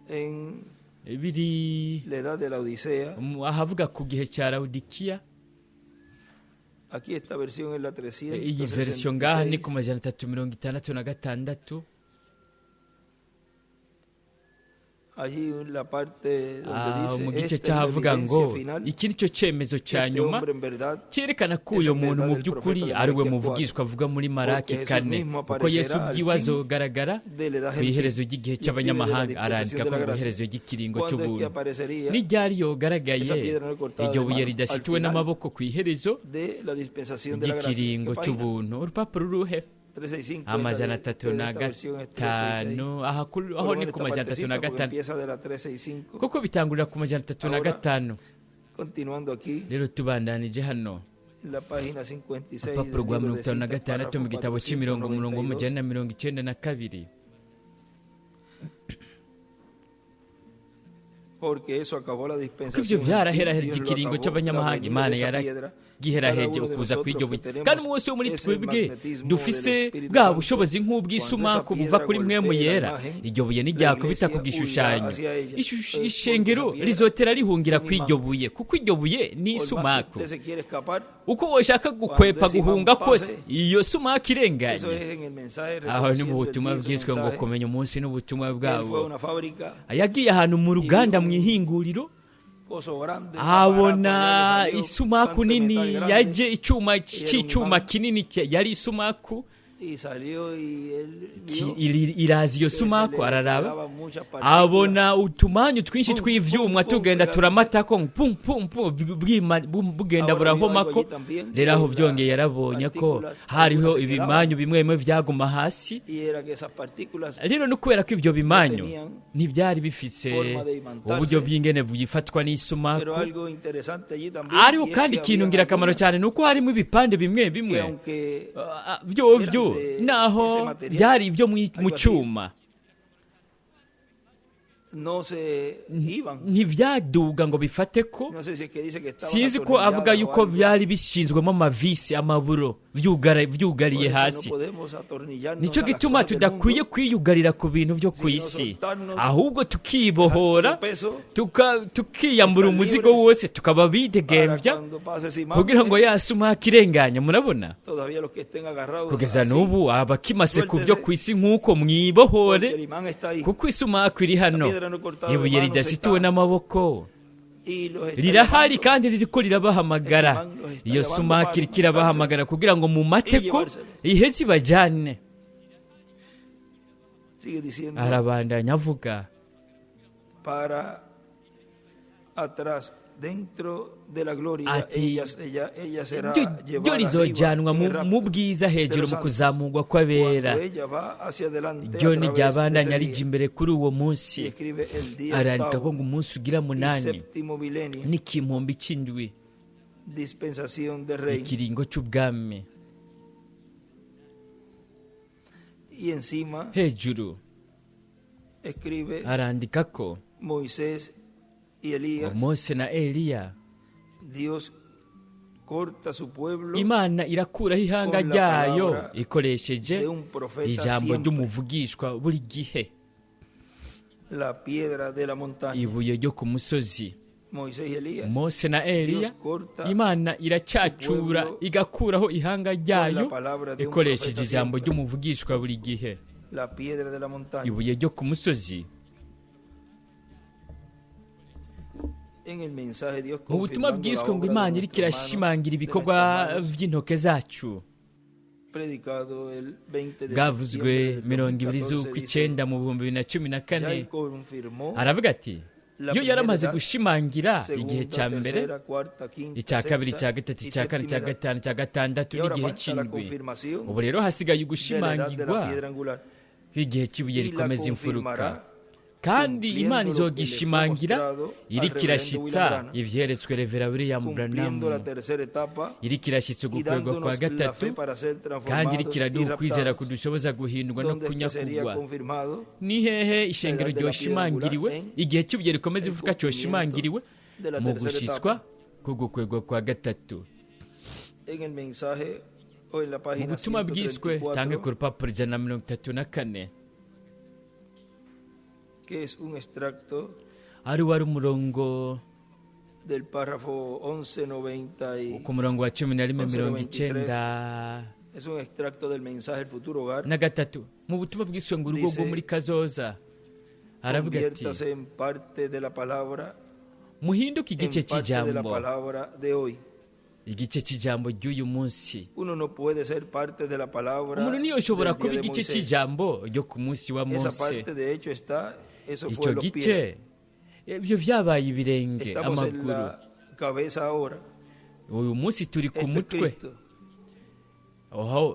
en Biri la edad de la Odisea. ahavuga ku gihe cya Lawodikiya. Aquí esta versión es la Iyi verisiyo ngaha ni ku 366. 366. Allí en la parte donde Ah, mu dice, gice esta es la cyahavuga evidencia ngo final iki ni cyo cyemezo que cya este nyuma hombre en verdad cyerekana ko es uyu en muntu verdad mu el by'ukuri profeta de ari we Malaquías 4, muvugishwa avuga muri Maraki porque Jesús 4, mismo kuko Yesu aparecerá al ubwiwe fin azogaragara de la edad ku gentil iherezo ry'igihe y escribe de la cy'abanyamahanga, dispensación arandika de ko la ku gracia. iherezo ry'ikiringo ¿Cuándo es que cy'ubuntu aparecería n'iryari yogaragaye esa piedra no cortada iryo de buye manos al ridasituwe final n'amaboko ku iherezo de la dispensación de la gracia? ry'ikiringo ¿Qué página? cy'ubuntu? Urupapuro ruhe? 365 es la Amajana de, atatu de na esta versión es 366. gatanu aha Por aho lo ni menos ku esta 305. partecita, porque empieza de la 365. Kuko bitangurira ku 305. Ahora, continuando aquí, Rero tubandanije hano, en la página 56 del urupapuro rwa libro mirongo de itanu na citas, gatandatu mu párrafo gitabo cy'imirongo, umurongo 492, w'492. porque eso acabó la Kuko ibyo dispensación gentil, byaraheraheje Dios lo ikiringo acabó, la cy'abanyamahanga, venida de Imana esa piedra. Cada yaragiheraheje uno de ukuza nosotros kw'iryo que buye. tenemos Kandi umwe wese wo muri ese twebwe magnetismo del dufise Espíritu bwa Santo, bushobozi cuando esa nk'ubw'isumaku buva piedra kuri mwe golpee la yera, imagen, iryo buye la ntiryakubita ku iglesia huirá gishushanyo, hacia ella. Porque ishengero esa piedra rizotera rihungira es un kw'iryo imán. buye, kuko iryo buye ni Por más que isumaku. usted se quiera escapar, Uko woshaka cuando gukwepa ese imán guhunga kose, pase, iyo sumaku eso irenganye. es en el mensaje Aho ni mu reconociendo el butumwa día de su bwiswe ngo mensaje. kumenya umunsi n'ubutumwa Él fue a bwabo. una fábrica Yagiye ahantu mu y vio ruganda mu un ihinguriro, coso grande, un aparato allá abona le salió isumaku tanto nini metal grande, yaje icyuma y era un cy'icyuma imán. kinini yari isumaku. Y salió y él vio Iraza iyo que se sumaku, le araraba pegaban muchas partículas, abona utumanyu twinshi pum, pum, tw'ivyuma pum, tugenda pegándose. turamatako pum pum pum, bugenda Ahora vio algo burahomako. allí también, Rero aho que byongeye las yarabonye ko partículas, hariho algunas se quedaban, ibimanyu bimwe bimwe vyaguma hasi. y era que esas partículas Rero no kubera ko ivyo no bimanyu tenían ntibyari bifise forma de uburyo imantarse. bw'ingene bwifatwa Pero n'isumaku. algo interesante allí también, Hariho y es kandi que ikintu habían ngirakamaro algunas cyane, nuko harimo ibipande bimwe que bimwe aunque vyovyo eran de ese naho material, byari ibyo mu algo así, cyuma, no se iban. Ntibyaduga ngo bifate ko. No sé si es que dice que estaban Sinzi ko avuga atornilladas o yuko algo. byari bishinzwemo amavisi, amaburo Por vyugariye eso no hasi. podemos atornillarnos Nicyo a las gituma cosas del tudakwiye mundo, kwiyugarira ku bintu byo ku sino isi, soltarnos, ahubwo dejar todo tukibohora, peso, tukiyambura estar umuzigo libres wose, tukaba para bidegembya, cuando pase ese imán, kugira ngo ya sumaka irenganye. Murabona, todavía los que estén agarrados kugeza así, n'ubu abakimase ku byo suéltese, ku isi nk'uko, mwibohore, porque el imán está ahí. kuko isumaku iri La hano. piedra no cortada de Ibuye manos ridasituwe está n'amaboko y los está rirahari llamando. kandi ririko Ese rirabahamagara. imán los está Iyo llamando sumaka para iriko imantarse irabahamagara kugira ngo y mumateko llevárselo. iheze ibajane. Sigue diciendo Arabandanya avuga para atrás Ati ryo rizojanwa mu bwiza hejuru mu kuzamurwa kw'abera. Ryo ntiryabandanya rijya imbere kuri uwo munsi. Arandika ko ngo umunsi ugira 8 n'ikimpumbi cy'indwi, ikiringo cy'ubwami. Hejuru arandika ko Mose na Eliya, Imana irakuraho ihanga ryayo ikoresheje ijambo ry'umuvugishwa buri gihe, ibuye ryo ku musozi. Mose na Eliya, Imana iracacura igakuraho ihanga ryayo ikoresheje ijambo ry'umuvugishwa buri gihe, ibuye ryo ku musozi. Mu butumwa bwiswe ngo Imana iriko irashimangira ibikorwa by'intoke zacu, bwavuzwe 20 z'ukwa 9 mu 2014, aravuga ati yo yaramaze gushimangira igihe cya mbere, icya kabiri, icya gatatu, icya kane, icya gatanu, icya gatandatu n'igihe cy'indwi. Ubu rero hasigaye ugushimangirwa kw'igihe cy'ibuye rikomeza imfuruka, kandi Imana izogishimangira iriko irashitsa ivyeretswe Revera William Branham, iriko irashitsa ugukwegwa kwa gatatu, kandi iriko iraduha ukwizera kudushoboza guhindurwa no kunyakugwa. Ni hehe ishengero ryoshimangiriwe igihe cy'ibuye rikomeza imfuruka cyoshimangiriwe? Mu gushitswa k'ugukwegwa kwa gatatu. Mu butumwa bwiswe tange ku rupapuro 134, ari wari umurongo ku murongo wa 11:93 mu butumwa bwiswe ngo urugo rwo muri kazoza, aravuga ati muhinduke igice cy'ijambo, igice cy'ijambo ry'uyu munsi. Umuntu ntiyoshobora kuba igice cy'ijambo ryo ku munsi wa Mose. Icyo gice ibyo byabaye ibirenge, amaguru. Uyu munsi turi ku mutwe,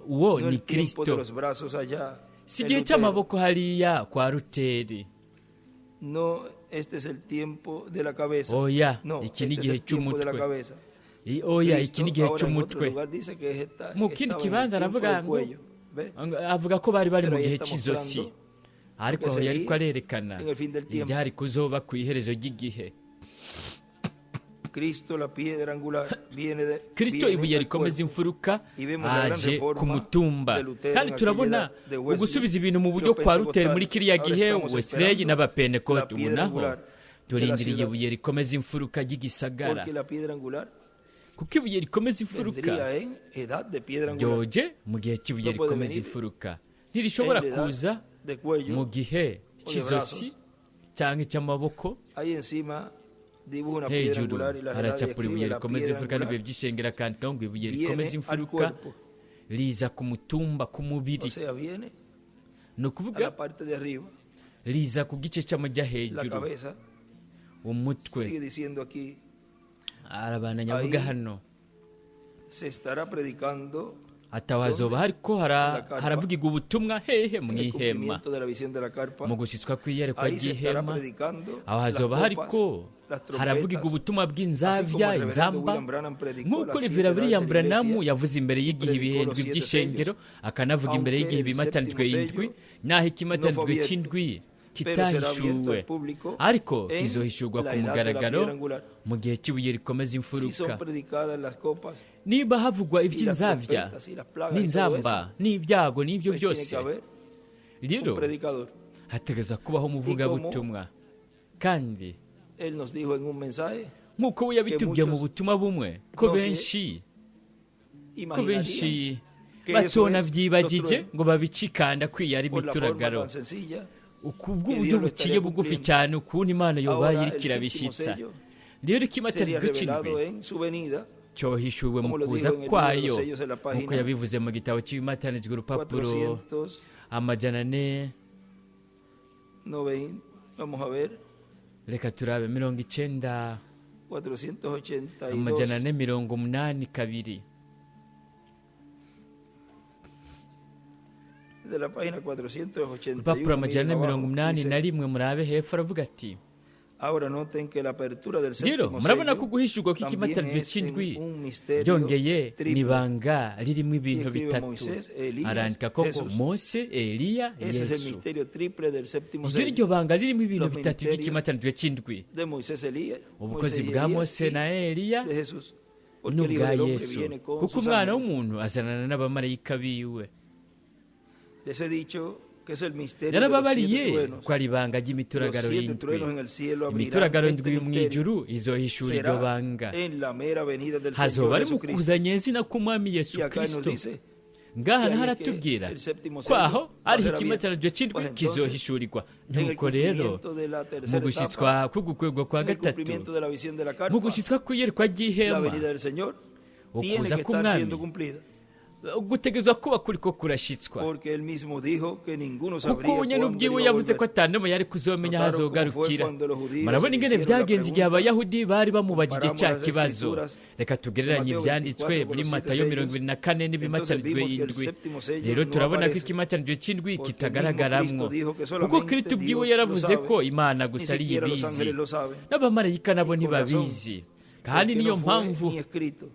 uwo ni Kristo. Si igihe cy'amaboko hariya kwa Luteri. Oya, iki ni igihe cy'umutwe. Oya, iki ni igihe cy'umutwe. Mu kindi kibanza aravuga ngo avuga ko bari bari mu gihe cy'izosi, ariko aho yari ko arerekana ibyari kuzoba ku iherezo ry'igihe. Kristo ibuye rikomeza imfuruka aje ku mutumba, kandi turabona ugusubiza ibintu mu buryo kwa Luteri muri kiriya gihe, Wesley n'Abapentekote. Ubu naho turindiriye ibuye rikomeza imfuruka ry'igisagara, kuko ibuye rikomeza imfuruka ryoje mu gihe cy'ibuye rikomeza imfuruka, ntirishobora kuza mu gihe cy'izosi cyangwa icy'amaboko. Hejuru haracapura ibuye rikomeza imfuruka n'ibihe by'ishengera, kandi ngo ibuye rikomeza imfuruka riza ku mutumba, ku mubiri, ni ukuvuga riza ku gice cy'amajya hejuru, umutwe. Arabandanya avuga hano ataho hazoba hariko haravugirwa ubutumwa hehe? Mu ihema, mu gushyitswa kw'iyerekwa ry'ihema. Aho hazoba hariko haravugirwa ubutumwa bw'inzabya, inzamba, nk'uko Revera William Branham yavuze imbere y'igihe ibihindwi by'ishengero, akanavuga imbere y'igihe bimatanijwe indwi, naho ikimatanijwe cy'indwi kitahishuwe, ariko kizohishurwa ku mugaragaro mu gihe cy'ibuye rikomeza imfuruka. Niba havugwa iby'inzabya n'inzamba n'ibyago n'ibyo byose, rero hategerezwa kubaho umuvugabutumwa. Kandi nk'uko we yabitubwiye mu butumwa bumwe, ko benshi batona byibagije ngo babicikanda kwiyara imituragaro, kubw'uburyo buciye bugufi cyane ukuntu Imana yobaye iriko irabishyitsa. Rero ikimatanijwe cy'indwi cyohishuwe mu kuza kwayo, nk'uko yabivuze mu gitabo cy'ibimatanijwe urupapuro 400. Reka turabe 90. 482. 482. De la página 481, Urupapuro miren amajana abajo, mirongo umunani dice, na rimwe, murabe hepfo, aravuga ati: Ahora noten que la apertura del Rero séptimo murabona sello ko guhishurwa también kw'ikimataniro es en c'indwi un misterio byongeye triple. nibanga ririmo ibintu Escribe bitatu. Moisés, Elías, Arandika koko Jesús. Mose, Eliya, Ese es el Yesu. misterio triple del séptimo Iryo ni sello. ryo banga ririmo ibintu Los bitatu ministerios by'ikimataniro c'indwi: de Moisés, Elías, ubukozi Moisés y bwa Elías Mose y na Eliya de Jesús. Porque el Hijo n'ubwa del Hombre Yesu, viene con kuko sus umwana ángeles. w'umuntu azanana n'abamarayika biwe. Les he dicho que es el misterio de los siete Narababariye truenos. ko ari ibanga Los ry'imituragaro siete y'indwi. truenos en el cielo abrirán Imituragaro este indwi mu misterio. ijuru izohishura iryo Será banga. en la mera venida del Señor Hazoba ari mu Jesucristo. kuza nyezina k'umwami Yesu Y acá nos Kristo. dice Ngaha que ahí naho es que aratubwira el séptimo ko sello aho va a ariho ser abierto. ikimataniro c'indwi Pues entonces, kizohishurirwa. en el Nuko rero cumplimiento de la mu tercera etapa, gushitswa k'ugukwegwa kwa en el gatatu, cumplimiento de la visión de la mu carpa, gushitswa kw'iyerekwa la ry'ihema, venida del Señor tiene ukuza que estar k'umwami siendo cumplida. gutegerezwa kuba kuriko kurashitswa, Porque él mismo dijo que ninguno kuko sabría we nyene cuándo él ubwiwe iba a yavuze ko volver. atanumwe yari kuzomenya aho Notaron cómo fue azogarukira. cuando los judíos Murabona le ingene hicieron la vyagenze igihe pregunta. abayahudi bari bamubajije Comparamos ca las kibazo. escrituras Reka de tugereranye Mateo ivyanditswe 24 con muri los siete Matayo sellos. 24 Entonces n'ibimatanijwe vimos que el indwi. séptimo sello Rero no turabona ko aparece, ikimatanijwe c'indwi porque el mismo kitagaragaramwo, Cristo dijo que kuko solamente Kristo ubwiwe Dios lo yaravuze sabe, ko Imana ni gusa ariyo siquiera los ibizi, ángeles lo saben. n'abamarayika nabo Y con razón, ntibabizi. Kandi porque niyo no fue mpamvu ni escrito.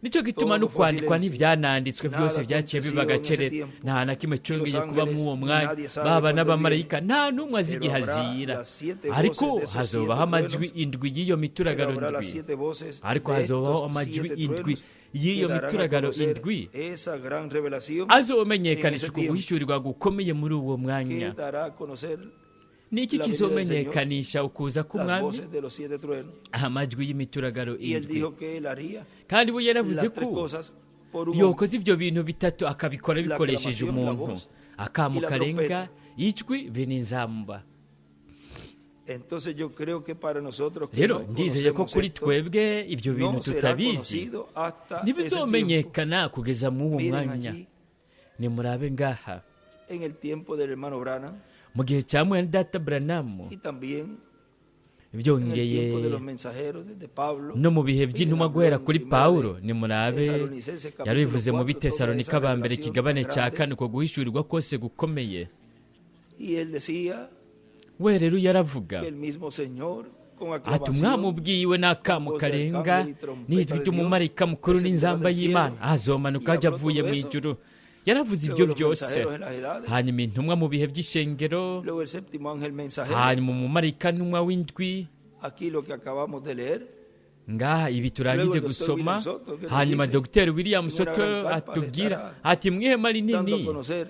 nicyo gituma Todo no fue kwandikwa silencio. ntibyananditswe, Nada byose byaciye aconteció biba en ese agacerere. tiempo. Nta na kimwe Ni los cyongeye kuba ángeles, mw'uwo ni mwanya, nadie sabe baba cuándo viene. n'abamarayika, nta n'umwe azi Pero igihe habrá azira. las siete Ariko voces de esos hazobaho siete amajwi truenos. indwi y'iyo Pero mituragaro habrá las ndwi, siete voces ariko de hazobaho estos amajwi siete indwi truenos que y'iyo darán a mituragaro conocer indwi esa gran revelación en azomenyekanisha ese uku tiempo, guhishurirwa gukomeye muri uwo que mwanya. dará a conocer Ni iki la venida del Señor, kizomenyekanisha ukuza las k'umwami? voces de los siete truenos. Amajwi y'imituragaro Y él indwi. dijo que él haría Kandi we yaravuze las tres ko cosas por un hombre. yokoze ibyo bintu bitatu akabikora La bikoresheje aclamación, la umuntu: voz akamu y la karenga, trompeta. ijwi be n'inzamba. Entonces yo creo que para nosotros que Rero no ndizeye ko conocemos kuri esto, twebwe ibyo bintu no será tutabizi, conocido hasta ese tiempo. ntibizomenyekana kugeza mw'uwo Miren mwanya. allí Nimurabe ngaha en el tiempo del hermano Branham mu gihe cya mwene data Branamu, y también en el byongeye tiempo de los mensajeros desde Pablo. no mu bihe Miren, by'intumwa habló guhera en kuri primera Pawulo. de Nimurabe Tesalonicenses capítulo yarabivuze mu 4, toda Bitesalonika esa ba mbere revelación ikigabane tan cya grande. kane, uko guhishurirwa kose gukomeye. Y él decía We rero yaravuga que el mismo Señor con ati umwami aclamación, ubwiwe n'akamu voz de karenga arcángel y trompeta n'ijwi de Dios, ry'umumarayika mukuru descenderá n'inzamba del cielo. y'Imana, azomanuka Y ajya habló avuye todo mu eso. ijuru. Yaravuze Luego ibyo los byose. mensajeros en las edades, Hanyuma intumwa mu bihe by'ishengero, luego el séptimo ángel mensajero. hanyuma umumarayika ntumwa w'indwi. Aquí lo que acabamos de leer. Ngaha ibi turangije Luego el doctor gusoma. William Soto, que nos Hanyuma dice, Dr William en una Soto gran carpa se atubwira estará ati mu ihema dando a rinini conocer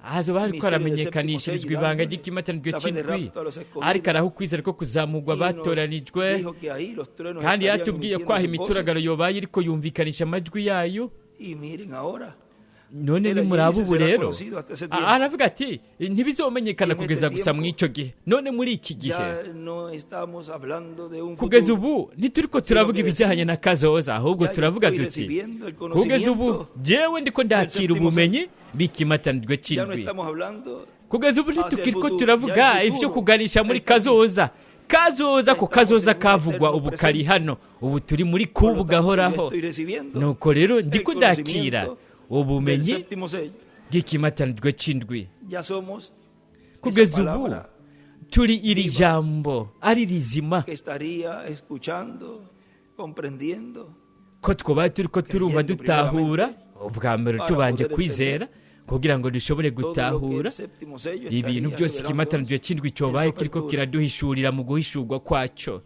hazoba hariko misterio del haramenyekanishirizwa séptimo sello, ibanga dándole ry'ikimatanijwe la fe de c'indwi, rapto a los escogidos. ariko araho ukwizera ko kuzamurwa Y nos abatoranijwe. dijo que ahí los truenos Kandi estarían yatubwiye ko emitiendo aho sus imituragaro voces. yobaye iriko yumvikanisha amajwi yayo. Y miren ahora, None Él allí nimuraba dice, ubu será rero, conocido hasta ese tiempo. Aravuga ati ntibizomenyekana Y en este kugeza gusa tiempo, mw'ico gihe. None muri iki gihe, ya no estamos hablando de un kugeza futuro, ubu ntituriko turavuga que ibijyanye na kazoza, ahubwo ya yo turavuga estoy tuti recibiendo el kugeza ubu conocimiento, jewe ndiko ndakira séptimo ubumenyi bw'ikimatanijwe ya no c'indwi. estamos hablando Kugeza ubu hacia el ntitukiriko futuro, turavuga ya el ibyo futuro kuganisha muri está aquí. kazoza. Kazoza ko Estamos kazoza en un kavugwa eterno ubu kari presente. hano, ubu turi muri Por lo kubu tanto, yo gahoraho. estoy recibiendo Nuko rero el ndiko ndakira conocimiento del ubumenyi séptimo sello. bw'ikimatanijwe c'indwi. Ya somos esa Kugeza ubu palabra turi iri viva jambo ari rizima, que estaría escuchando, comprendiendo, ko twoba turi ko turumva, creyendo dutahura primeramente ubwa mbere para tubanje poder kwizera entender kugira ngo dushobore todo lo que gutahura el séptimo sello ibintu estaría byose ikimatanijwe revelándonos c'indwi en su cobaye kiriko apertura. kiraduhishurira mu guhishurwa kwaco.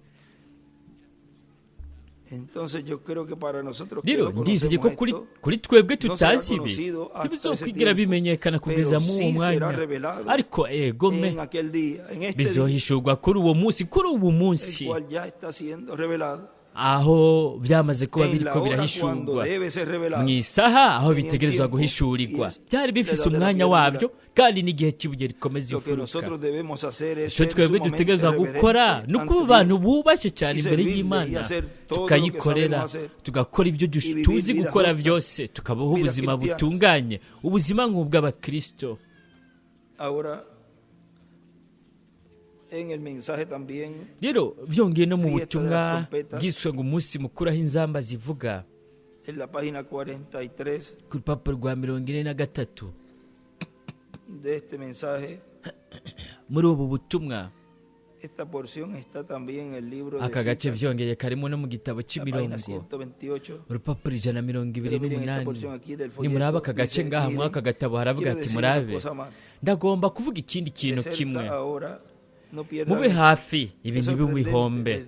Entonces yo creo que para nosotros que Rero no ndizeye ko conocemos kuri esto, kuri twebwe no será tutazi ibi, conocido hasta ese ntibizokwigira tiempo, bimenyekana kugeza pero mu uwo sí será mwanya, revelado ariko egome en aquel día, en este día, bizohishurwa kuri uwo munsi, kuri uwo el munsi cual ya está siendo revelado, aho byamaze kuba en la biriko hora cuando birahishurwa, debe ser mu revelado, isaha aho en el bitegerezwa tiempo y guhishurirwa. es Byari la bifise edad de la umwanya piedra wabyo angular. kandi n'igihe cy'ibuye rikomeza Lo que imfuruka. nosotros debemos hacer es Icyo ser twebwe sumamente dutegerezwa gukora reverentes ni ukuba ante abantu Dios bubashye cyane y imbere servirle y y'Imana, hacer todo lo que tukayikorera, sabemos hacer tugakora ibyo y vivir tuzi vidas gukora justas, byose, tukabaho vidas ubuzima cristianas. butunganye, ubuzima nk'ubw'abakristo. Ahora, Rero vyongeye no mu butumwa bwiswe ngo umunsi mukuru aho inzamba zivuga, ku rupapuro rwa 43 muri ubu butumwa, aka gace vyongeye karimo no mu gitabo c'imirongo, urupapuro 128. Nimuraba aka gace ngaha muri aka gatabo haravuga ati murabe, ndagomba kuvuga ikindi kintu kimwe, mube hafi ibintu b'ibihombe.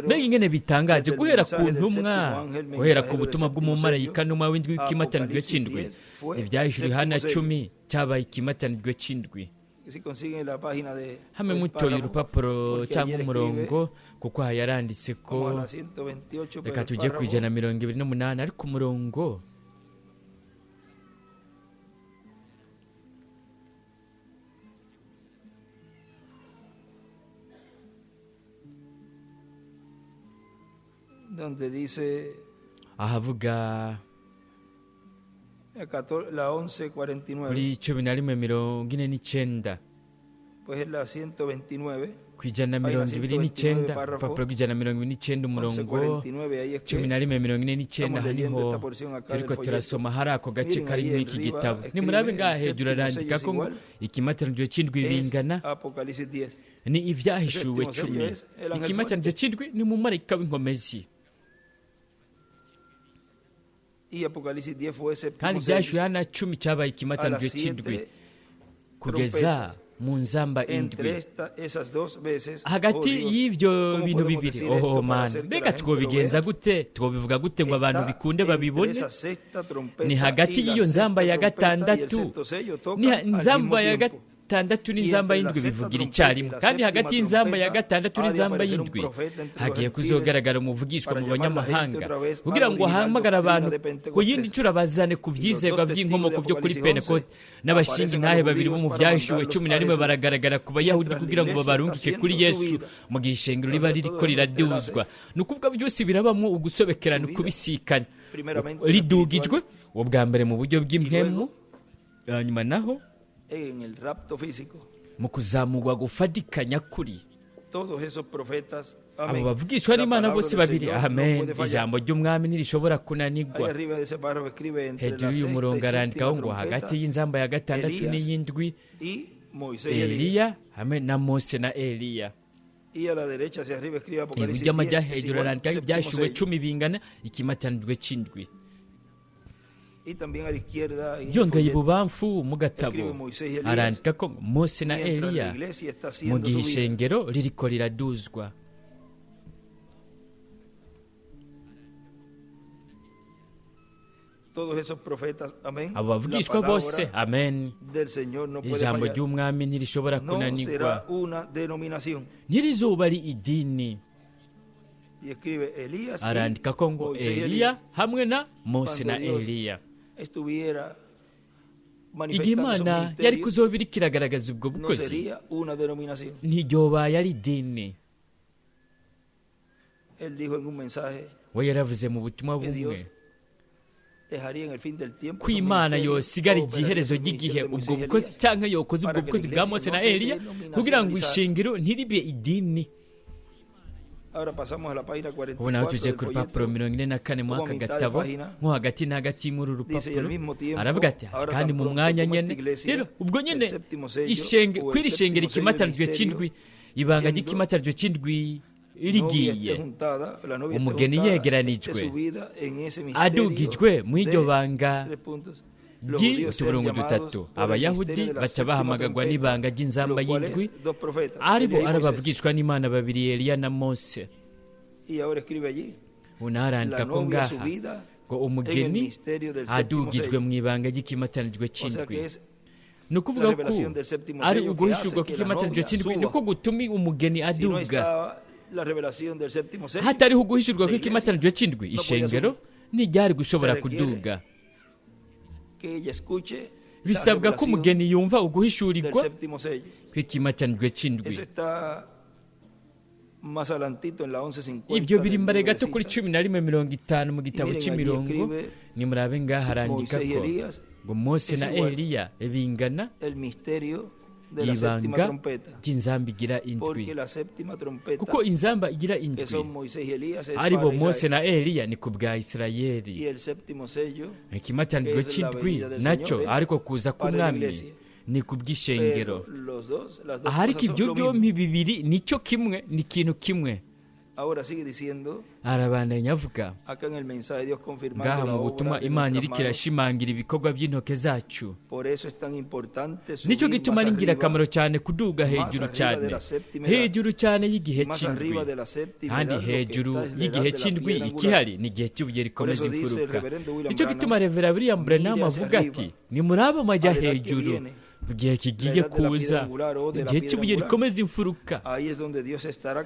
Mbega ingene bitangaje guhera ku ntumwa, guhera ku butumwa bw'umumarayika ntumwa w'indwi w'ikimatanirwe c'indwi, ivyahishuriwe Yohana 10 cyabaye ikimatanirwe c'indwi. Hamwe mutoye urupapuro cyangwa umurongo, kuko aha yaranditse ko reka tujye ku 128, ariko umurongo ahavuga kuri 11:49, ku 129, urupapuro rw'129, umurongo 11:49, aha niho turiko turasoma hari ako gace kari muri iki gitabo. Nimurabe ngaha hejuru arandika ko ngo ikimatanirwe c'indwi bingana ni ibyahishuwe 10. Ikimatanirwe c'indwi ni umumarayika w'inkomezi, kandi ibyahishuriwe Yohana 10 cyabaye ikimatanirwe c'indwi kugeza mu nzamba indwi. Hagati y'ibyo bintu bibiri, oho mana, mbega twobigenza gute, twobivuga gute ngo abantu bikunde babibone? Ni hagati y'iyo nzamba ya gatandatu, ni nzamba ya gatandatu n'inzamba y'indwi bivugira icyarimwe, kandi hagati y'inzamba ya gatandatu n'inzamba y'indwi hagiye kuzogaragara umuvugishwa mu banyamahanga, kugira ngo ahamagare abantu ku yindi nshuro abazane ku vyizerwa vy'inkomoko vyo kuri Pentekote. N'abashinga intahe babiri bo mu vyahishuwe 11 baragaragara ku bayahudi kugira ngo babarungike kuri Yesu mu gihe ishengero riba ririko riraduzwa. Ni ukuvuga vyose birabamwo ugusobekerana, ukubisikana, ridugijwe ubwa mbere mu buryo bw'impwemu, hanyuma naho mu kuzamurwa gufatikanya kuri abo bavugishwa n'Imana bose babiri. Amen. Ijambo ry'umwami ntirishobora kunanirwa. Hejuru y'uyu murongo arandikaho ngo hagati y'inzamba ya gatandatu n'iy'indwi, Eliya hamwe na Mose na Eliya. Iburyo amajya hejuru arandikaho ibyashuwe 10 bingana ikimatanirwe c'indwi. Yongeye ibubamfu mu gatabo arandika ko Mose na Eliya mu gihe ishengero ririko riraduzwa. Abo bavugishwa bose, amen. Ijambo ry'umwami ntirishobora kunanirwa, ntirizuba ari idini. Arandika ko ngo Eliya hamwe na Mose na Eliya. Igihe Imana yari kuzoba iriko iragaragaza ubwo bukozi, ntiryobaye ari idini. We yaravuze mu butumwa bumwe ko Imana yosigara igiherezo ry'igihe ubwo bukozi, canke yokoze ubwo bukozi bwa Mose na Eliya, kugira ngo ishingiro ntiribe idini. Ubu naho tuje ku rupapuro 44 mu aka gatabo, nko hagati na hagati muri uru rupapuro aravuga ati kandi mu mwanya nyene rero ubwo nyene ishenge kwiri shengero ikimatanijwe c'indwi, ibanga ry'ikimatanijwe c'indwi rigiye, umugeni yegeranijwe adugijwe mu iryo banga ry'utuburungu dutatu. Abayahudi baca bahamagagwa n'ibanga ry'inzamba y'indwi, aribo arabavugishwa n'Imana babiri, Eliya na Mose. Unarandika ko ngaha ngo umugeni adugijwe mu ibanga ry'ikimatanijwe c'indwi. Ni ukuvuga ko ari uguhishurwa kw'ikimatanijwe c'indwi niko gutuma umugeni aduga. Hatariho uguhishurwa kw'ikimatanijwe c'indwi, ishengero ntiryari gushobora kuduga. Bisabwa ko umugeni yumva uguhishurirwa kw'ikimatanijwe c'indwi. Ibyo biri mbere gato kuri 11:50 mu gitabo c'imirongo. Nimurabe ngaha arandika ko ngo Mose na Eliya bingana Ibanga ry'inzamba igira indwi, kuko inzamba igira indwi aribo Mose na Eliya ni ku bwa Isirayeli. Ikimatanirwe cy'indwi nacyo ariko kuza k'umwami ni ku bw'ishengero. Ariko ibyo byombi bibiri nicyo kimwe, ni ikintu kimwe. Arabandanya avuga ngaha mu butumwa Imana iriko irashimangira ibikorwa by'intoke zacu. Nicyo gituma ari ingirakamaro cyane kuduga hejuru cyane, hejuru cyane y'igihe cy'indwi, kandi hejuru y'igihe cy'indwi ikihari ni igihe cy'ibuye rikomeza imfuruka. Nicyo gituma Reverend William Branham avuga ati nimuraba amajya hejuru igihe kigiye kuza, igihe cy'ibuye rikomeza imfuruka.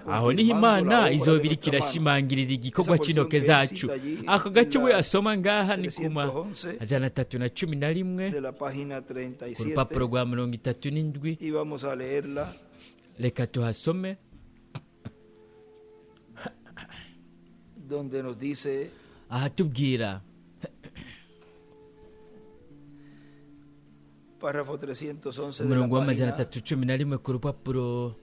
Aho niho Imana izobira kirashimangirira igikorwa cy'intoke zacu. Ako gace we asoma ngaha ni kuma 311 ku rupapuro rwa 37. Reka tuhasome. Ahatubwira umurongo wa 311 ku rupapuro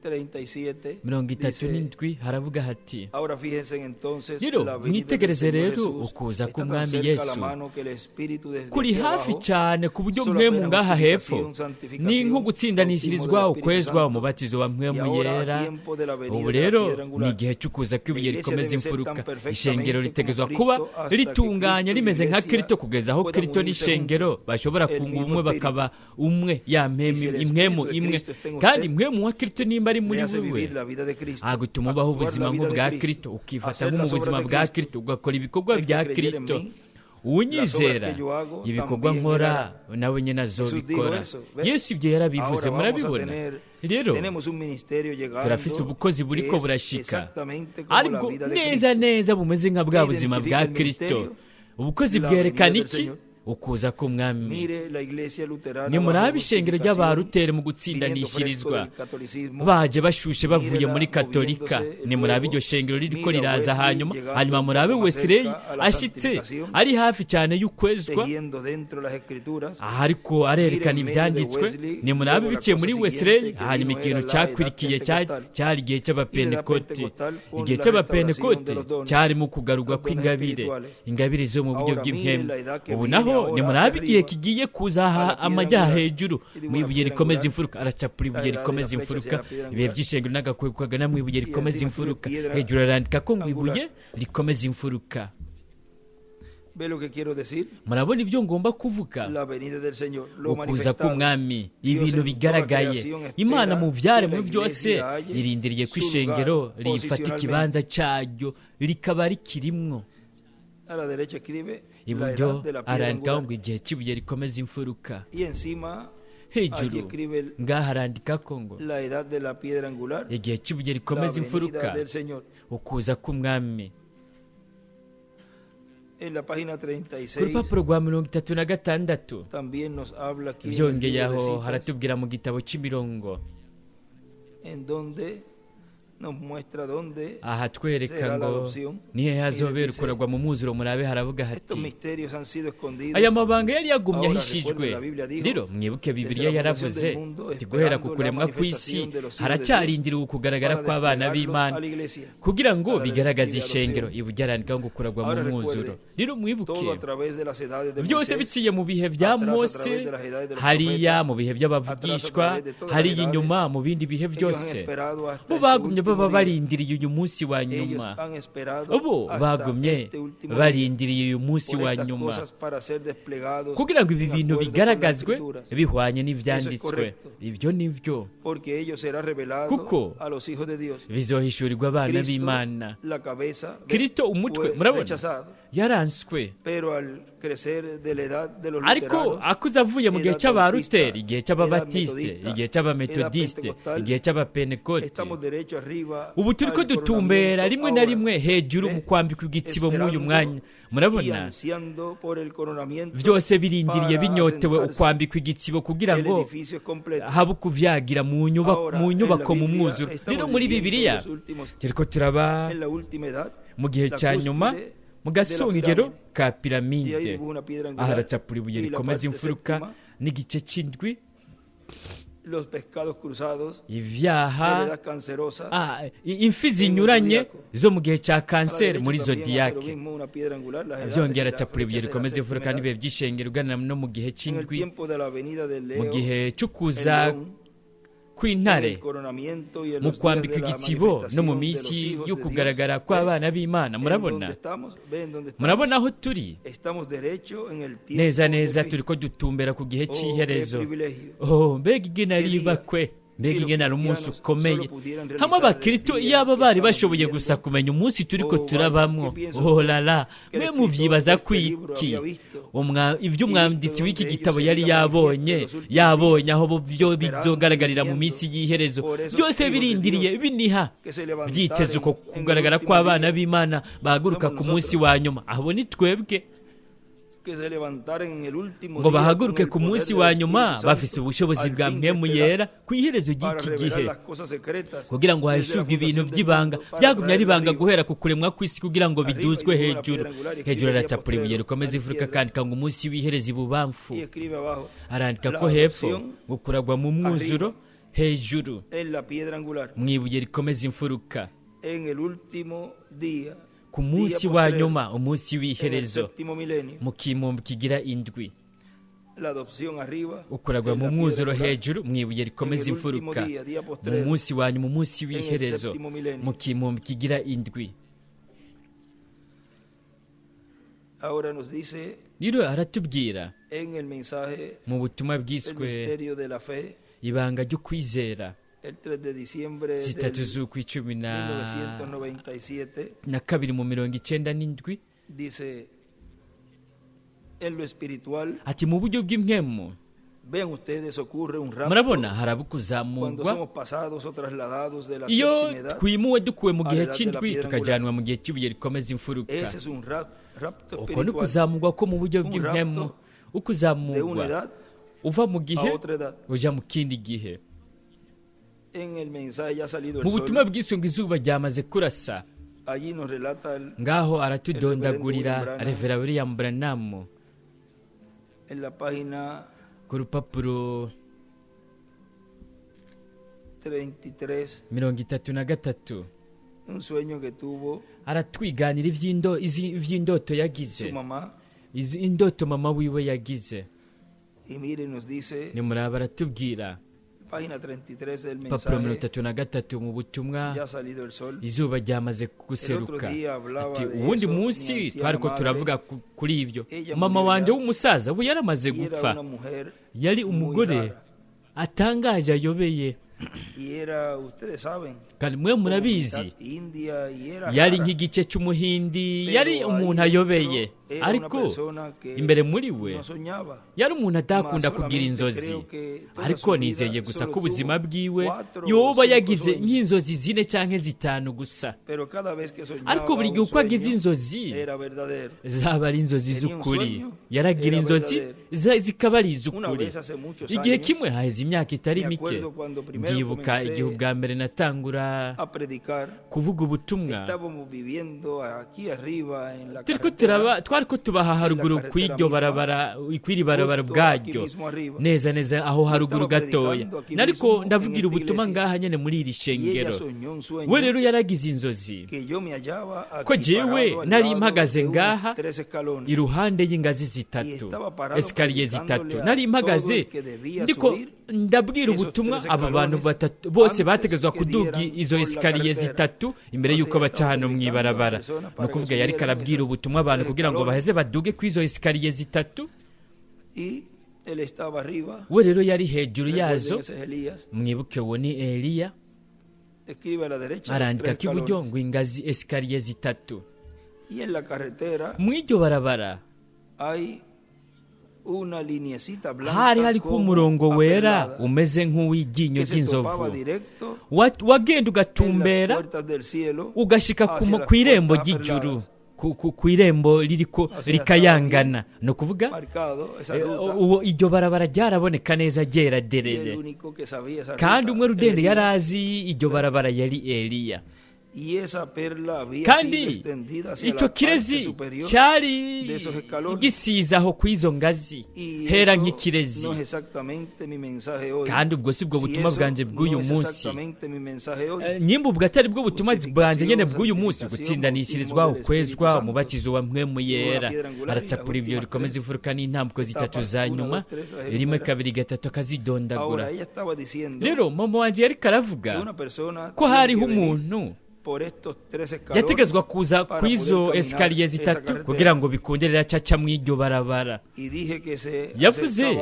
37 haravuga hati: rero mwitegereze rero ukuza k'umwami Yesu kuri hafi cyane ku buryo mwemu ngaha hepfo ni nko gutsindanishirizwa ukwezwa umubatizo wa mwemu yera. Ubu rero ni igihe cy'ukuza kw'ibuye rikomeza imfuruka. Ishengero ritegezwa kuba ritunganye rimeze nka Kristo kugeza aho Kristo n'ishengero bashobora kunga ubumwe bakaba umwe, ya imwemu imwe. Kandi mwemu wa Kristo nimba ari muri wewe agutuma ubaho ubuzima nk'ubwa Kristo, ukifata nko mu buzima bwa Kristo, ugakora ibikorwa bya Kristo. Unyizera ibikorwa nkora nawe nyine azobikora. Yesu ibyo yarabivuze, murabibona. Rero turafise ubukozi buriko burashika, ariko neza neza bumeze nka bwa buzima bwa Kristo. Ubukozi bwerekana iki? Ukuza k'umwami. Nimurabe ishengero ry'abarutere mu gutsindanishirizwa, baje bashushe bavuye muri Katolika. Nimurabe iryo shengero ririko riraza, hanyuma murabe Wesley ashitse ari hafi cyane y'ukwezwa, ariko arerekana ibyanditswe. Nimurabe biciye muri Wesley, hanyuma ikintu cyakwirikiye cyari igihe cy'abapentekote. Igihe cy'abapentekote cyarimo kugarurwa kw'ingabire, ingabire zo mu buryo bw'impemu. Ubu naho nimurabe igihe kigiye kuza amajya hejuru mu ibuye rikomeza imfuruka. Aracapura ibuye rikomeza imfuruka, ibihe by'ishengero n'agakwego kagana mu ibuye rikomeza imfuruka. Hejuru arandika ko ngo ibuye rikomeza imfuruka. Murabona ibyo ngomba kuvuga? Ukuza k'umwami, ibintu bigaragaye. Imana mu byaremwe byose irindiriye ko ishengero rifata ikibanza cyaryo rikaba rikirimwo. Iburyo arandikaho ngo igihe cy'ibuye rikomeza imfuruka. Hejuru ngaha arandika ko ngo igihe cy'ibuye rikomeza imfuruka, ukuza k'umwami. Ku rupapuro rwa 36 byongeye aho haratubwira mu gitabo cy'imirongo, aha twereka ngo nihe hazobera ukuragwa mu mwuzuro. Murabe haravuga hati aya mabanga yari yagumye ahishijwe. Rero mwibuke Bibiliya yaravuze ati guhera ku kuremwa kw'isi haracyarindiriwe ukugaragara kw'abana b'Imana kugira ngo bigaragaze ishengero. Iburyo arandikaho ngo kuragwa mu mwuzuro. Rero mwibuke byose biciye mu bihe bya Mose, hariya mu bihe by'abavugishwa, hariya inyuma mu bindi bihe byose, bo bagumye baba barindiriye uyu munsi wa nyuma. Ubu bagumye barindiriye uyu munsi wa nyuma kugira ngo ibi bintu bigaragazwe bihwanye n'ibyanditswe. Ibyo ni byo, kuko bizohishurirwa abana b'Imana. Kristo umutwe, murabona yaranswe, ariko akuze avuye mu gihe cy'abaruteri, igihe cy'ababatiste, igihe cy'abametodiste, igihe cy'abapentekote. Ubu turi ko dutumbera rimwe na rimwe hejuru mu kwambikwa igitsibo muri uyu mwanya. Murabona byose birindiriye binyotewe ukwambikwa igitsibo kugira ngo habe ukuvyagira mu nyubako mu mwuzuro. Rero muri Bibiliya turiko turaba mu gihe cya nyuma, mu gasongero ka piramide. Aha aracapura ibuye rikomeza imfuruka n'igice cy'indwi. Ibyaha, imfi zinyuranye zo mu gihe cya kanseri muri zodiyake. Byongera acapura ibuye rikomeza imfuruka n'ibihe by'ishengero ugana no mu gihe cy'indwi, mu gihe cyo kuza kw'intare, mu kwambika igitsibo no mu minsi yo kugaragara kw'abana b'Imana. Murabona, murabona aho turi neza neza, turi ko dutumbera ku gihe cy'iherezo. Oh, mbega ingene ari ibakwe, mbega ingene ari umunsi ukomeye. Hamwe abakristo iyaba bari bashoboye gusa kumenya umunsi turi ko turabamwo. Oh lala, mwe muvyibaza kwiki? Ibyo umwanditsi w'iki gitabo yari yabonye, yabonye aho byo bizogaragarira mu minsi y'iherezo, byose birindiriye biniha, byiteze uko kugaragara kw'abana b'Imana bahaguruka ku munsi wa nyuma. Abo ni twebwe, ngo bahaguruke ku munsi wa nyuma bafise ubushobozi bwa Mpwemu Yera ku iherezo ry'iki gihe, kugira ngo hahishurwe ibintu by'ibanga byagumye ari ibanga guhera ku kuremwa kw'isi, kugira ngo biduzwe hejuru. Hejuru aracapura ibuye rikomeza imfuruka, akandika ngo umunsi w'iherezo ibubamfu. Arandika ko hepfo ngo kuragwa mu mwuzuro, hejuru mu ibuye rikomeza imfuruka, ku munsi wa nyuma, umunsi w'iherezo, mu kimumbi kigira indwi, ukuragwa mu mwuzuro hejuru mu ibuye rikomeza imfuruka, mu munsi wa nyuma, umunsi w'iherezo, mu kimumbi kigira indwi. Rero aratubwira mu butumwa bwiswe ibanga ryo kwizera, 3 z'ukwa cumi na kabiri mu 97, ati mu buryo bw'impwemu, murabona haraba ukuzamurwa iyo twimuwe dukuwe mu gihe cy'indwi tukajyanwa mu gihe cy'ibuye rikomeza imfuruka. Uko ni ukuzamurwa ko mu buryo bw'impwemu, ukuzamurwa uva mu gihe uja mu kindi gihe. Mu butumwa bwiswe ngo izuba ryamaze kurasa, ngaho aratudondagurira Revera William Branham ku rupapuro 33, aratwiganira iby'indoto yagize, indoto mama wiwe yagize. Nimuraba aratubwira Papuro 33 mu butumwa, izuba ryamaze guseruka. Ati uwundi munsi twariko turavuga kuri ibyo, mama wanje w'umusaza we yaramaze gupfa, yari umugore atangaje ayobeye, kandi mwe murabizi yari nk'igice cy'umuhindi, yari umuntu ayobeye, ariko imbere muri we yari umuntu atakunda kugira inzozi. Ariko nizeye gusa ko ubuzima bwiwe yoba yagize nk'inzozi 4 cyangwa 5 gusa, ariko buri gihe uko agize inzozi zaba ari inzozi z'ukuri. Yaragira inzozi zikaba ari iz'ukuri. Igihe kimwe haheze imyaka itari mike, ndibuka igihe ubwa mbere natangura kuvuga ubutumwa, twari ko tubaha haruguru kw'iryo barabara, kw'iri barabara ubwaryo, neza neza aho haruguru gatoya. Nariko ndavugira ubutumwa ngaha nyene muri iri shengero. We rero yaragize inzozi ko jewe nari mpagaze ngaha iruhande y'ingazi 3, esikariye 3, nari mpagaze ndiko ndabwira ubutumwa aba bantu batatu bose bategezwa kuduga izo esikariye 3 imbere yuko baca hano mw'ibarabara. Ni ukuvuga yari karabwira ubutumwa abantu kugira ngo baheze baduge kw'izo esikariye 3. We rero yari hejuru yazo. Mwibuke uwo ni Eliya, arandika k'iburyo ngo ingazi esikariye 3. Mw'iryo barabara hari hariko umurongo wera umeze nk'uw'iryinyo ry'inzovu, wagenda ugatumbera ugashika ku irembo ry'ijuru, ku irembo ririko rikayangana. Ni ukuvuga uwo iryo barabara ryaraboneka neza ryera derere, kandi umwe rudende yari azi iryo barabara yari Eliya. Kandi icyo kirezi cyari gisize aho ku izo ngazi hera nk'ikirezi. Kandi ubwo si bwo butumwa bwanjye bw'uyu munsi, nimba ubwo atari bwo butumwa bwanjye nyine bw'uyu munsi, gutsindanishirizwa, ukwezwa, umubatizo wa Mpwemu Yera. Aracapura ibyo rikomeza imfuruka n'intambwe zitatu za nyuma, 1 2 3 akazidondagura. Rero mama wanjye yari karavuga ko hariho umuntu yategezwa kuza ku izo esikariye zitatu kugira ngo bikunderera acaca mu iryo barabara. Yavuze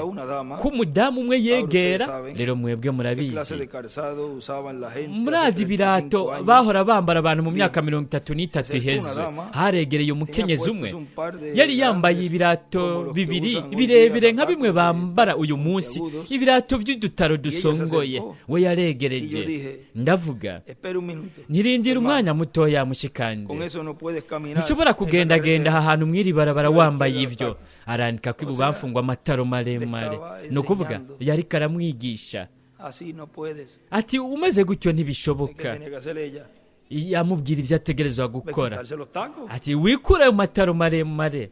ko umudamu umwe yegera. Rero mwebwe murabizi, murazi ibirato bahora bambara abantu mu myaka 33 iheze. Haregereye umukenyezi umwe yari yambaye ibirato bibiri birebire nka bimwe bambara uyu munsi, ibirato by'udutaro dusongoye. We yaregereje, ndavuga ntirindira umwanya mutoya mushikanje, ntushobora kugendagenda aha hantu mw'iri barabara wambaye ibyo. Arandika ko ibubamfu ngo amataro maremare, ni ukuvuga yari karamwigisha ati umeze gutyo ntibishoboka. Yamubwira ibyo ategerezwa gukora, ati wikure ayo mataro maremare,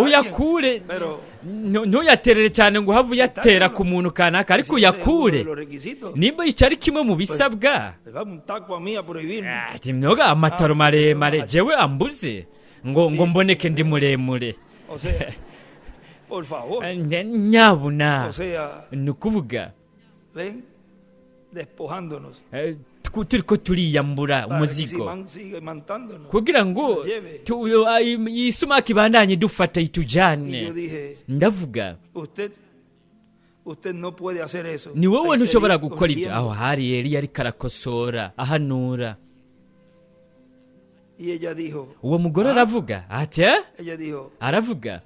uyakure, ntuyaterere cyane ngo uhave uyatera ku muntu kanaka, ariko uyakure nimba icyo ari kimwe mu bisabwa. Ati mnoga amataro maremare jewe ambuze ngo mboneke ndi muremure. Nyabuna, ni ukuvuga turi ko turiyambura umuzigo kugira ngo isumaki ibandanye idufata itujyane. Ndavuga ni wowe ntushobora gukora ibyo. Aho hari Eliya ariko arakosora ahanura. Uwo mugore aravuga ati aravuga,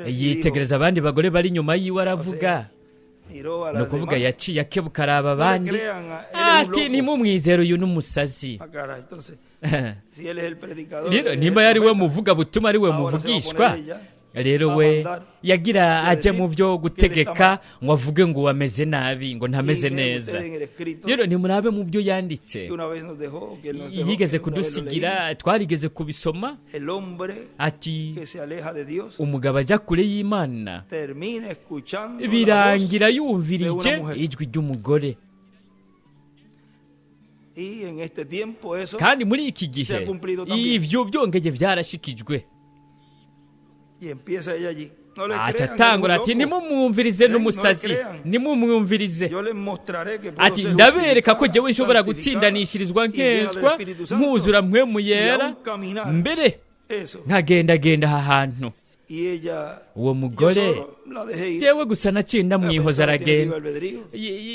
yitegereza abandi bagore bari inyuma yiwe aravuga, ni ukuvuga yaciye akebuka araba abandi ati ntimumwizere uyu n'umusazi. Rero nimba yari we muvuga butuma ari we muvugishwa, rero we yagira ajya mu byo gutegeka ngo avuge ngo wameze nabi, ngo ntameze neza. Rero nimurabe mu byo yanditse yigeze kudusigira, twarigeze kubisoma, ati umugabo ajya kure y'Imana birangira yumvirije ijwi ry'umugore. Kandi muri iki gihe ibyo byongeye byarashikijwe. Aca atangura ati nimumwumvirize n'umusazi, nimumwumvirize. Ati ndabereka ko jyewe nshobora gutsindanishirizwa nkezwa nkuzura Mpwemu Yera, mbere nkagendagenda aha hantu. Uwo mugore jewe gusa naciye ndamwihoza aragenda.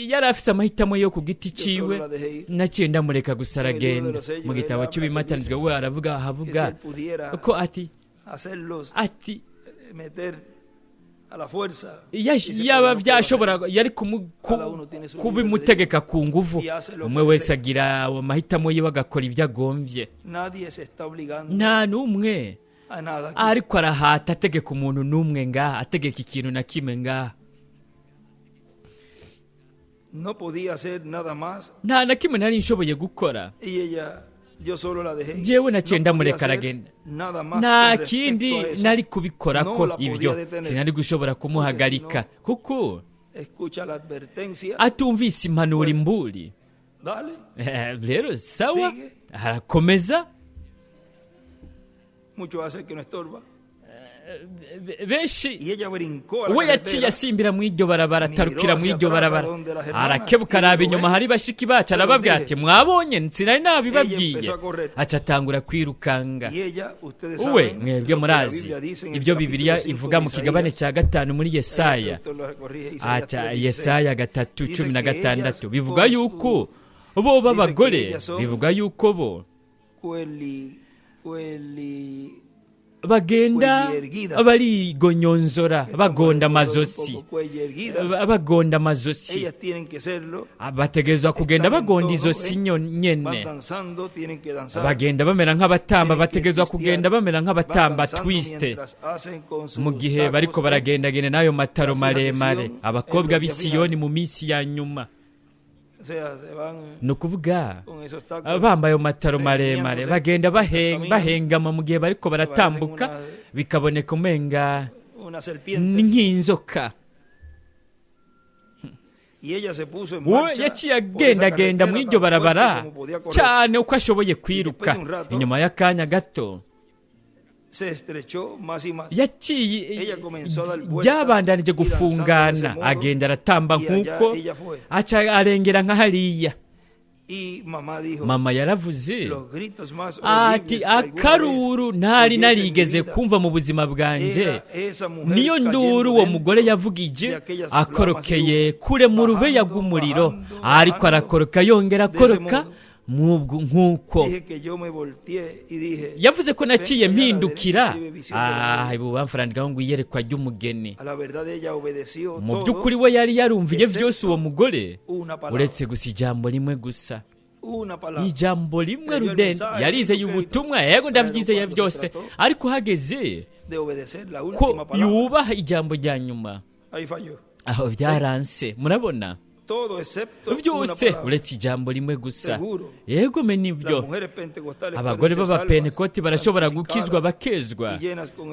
Yari afise amahitamo yo ku giti ciwe, naciye ndamureka gusa aragenda. Mu gitabo cy'ibimatanijwe we aravuga, ahavuga ko ati yaba byashobora yari kubimutegeka ku nguvu. Umwe wese agira amahitamo yiwe agakora ibyo agombye, nta n'umwe ariko arahata ategeka umuntu n'umwe ngaha, ategeka ikintu na kimwe ngaha. Nta na kimwe nari nshoboye gukora. Jewe naciye ndamureka aragenda, nta kindi nari kubikora ko ibyo sinari gushobora kumuhagarika, kuko atumvise impanuro imburi. Rero sawa, arakomeza. Benshi we yaciye asimbira mu iryo barabara, atarukira mu iryo barabara, arakebuka araba inyuma hari bashiki bacu, arababwira ati mwabonye sinari nabibabwiye. Aca atangura kwirukanga. Uwe mwebwe murazi ibyo Bibiliya ivuga mu kigabane cya 5 muri Yesaya, aca Yesaya 3:16 bivuga yuko bo b'abagore, bivuga yuko bo bagenda barigonyonzora, bagonda amazosi, bagonda amazosi, bategerezwa kugenda bagonda izosi nyene, bagenda bamera nk'abatamba, bategerezwa kugenda bamera nk'abatamba twiste mu gihe bariko baragendagenda n'ayo mataro maremare. Abakobwa b'i Siyoni mu minsi ya nyuma. Ni ukuvuga bambaye amataro maremare, bagenda bahengama mu gihe bariko baratambuka, bikaboneka umenga ni nk'inzoka. We yaciye agendagenda muri iryo barabara cyane uko ashoboye kwiruka. Inyuma y'akanya gato yaciye byabandanije gufungana, agenda aratamba nk'uko aca arengera nka hariya. Mama yaravuze ati akaruru ntari narigeze kumva mu buzima bwanjye, niyo nduru uwo mugore yavugije akorokeye kure mu rubeya rw'umuriro, ariko arakoroka yongera akoroka nk'uko yavuze ko naciye mpindukira. Ibubamfurandikaho ngo iyerekwa ry'umugeni. Mu by'ukuri we yari yarumviye byose uwo mugore, uretse gusa ijambo rimwe gusa, ijambo rimwe rudende. Yarizeye ubutumwa, yego ndabyizeye byose, ariko hageze ko yubaha ijambo rya nyuma, aho byaranse. Murabona byose uretse ijambo rimwe gusa. Yego me nibyo, abagore b'abapentekoti barashobora gukizwa bakezwa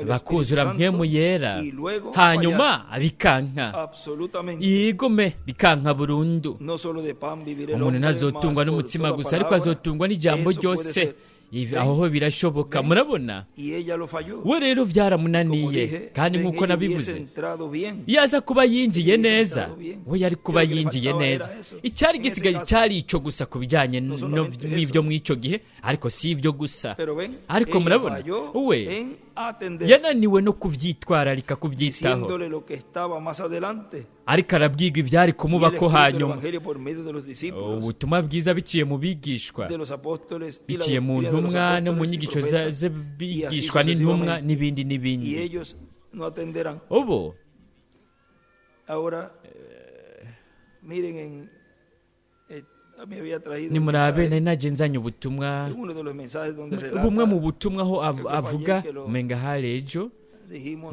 bakuzura mpwemu yera, hanyuma bikanka. Yego me bikanka burundu. Umuntu ntazotungwa n'umutsima gusa, ariko azotungwa n'ijambo ryose. Aho ho birashoboka. Murabona we rero byaramunaniye, kandi nk'uko nabivuze, iyo aza kuba yinjiye neza, we yari kuba yinjiye neza. Icyari gisigaye cyari icyo gusa ku bijyanye n'ibyo muri icyo gihe, ariko si ibyo gusa. Ariko murabona we yananiwe no kubyitwararika, kubyitaho, ariko arabwiga ibyari kumubako hanyuma. Ubutumwa bwiza biciye mu bigishwa, biciye mu ntumwa no mu nyigisho z'abigishwa n'intumwa n'ibindi n'ibindi. Ubu nimurabe nari nagenzanye ubutumwa, bumwe mu butumwa aho avuga umenga hari ejo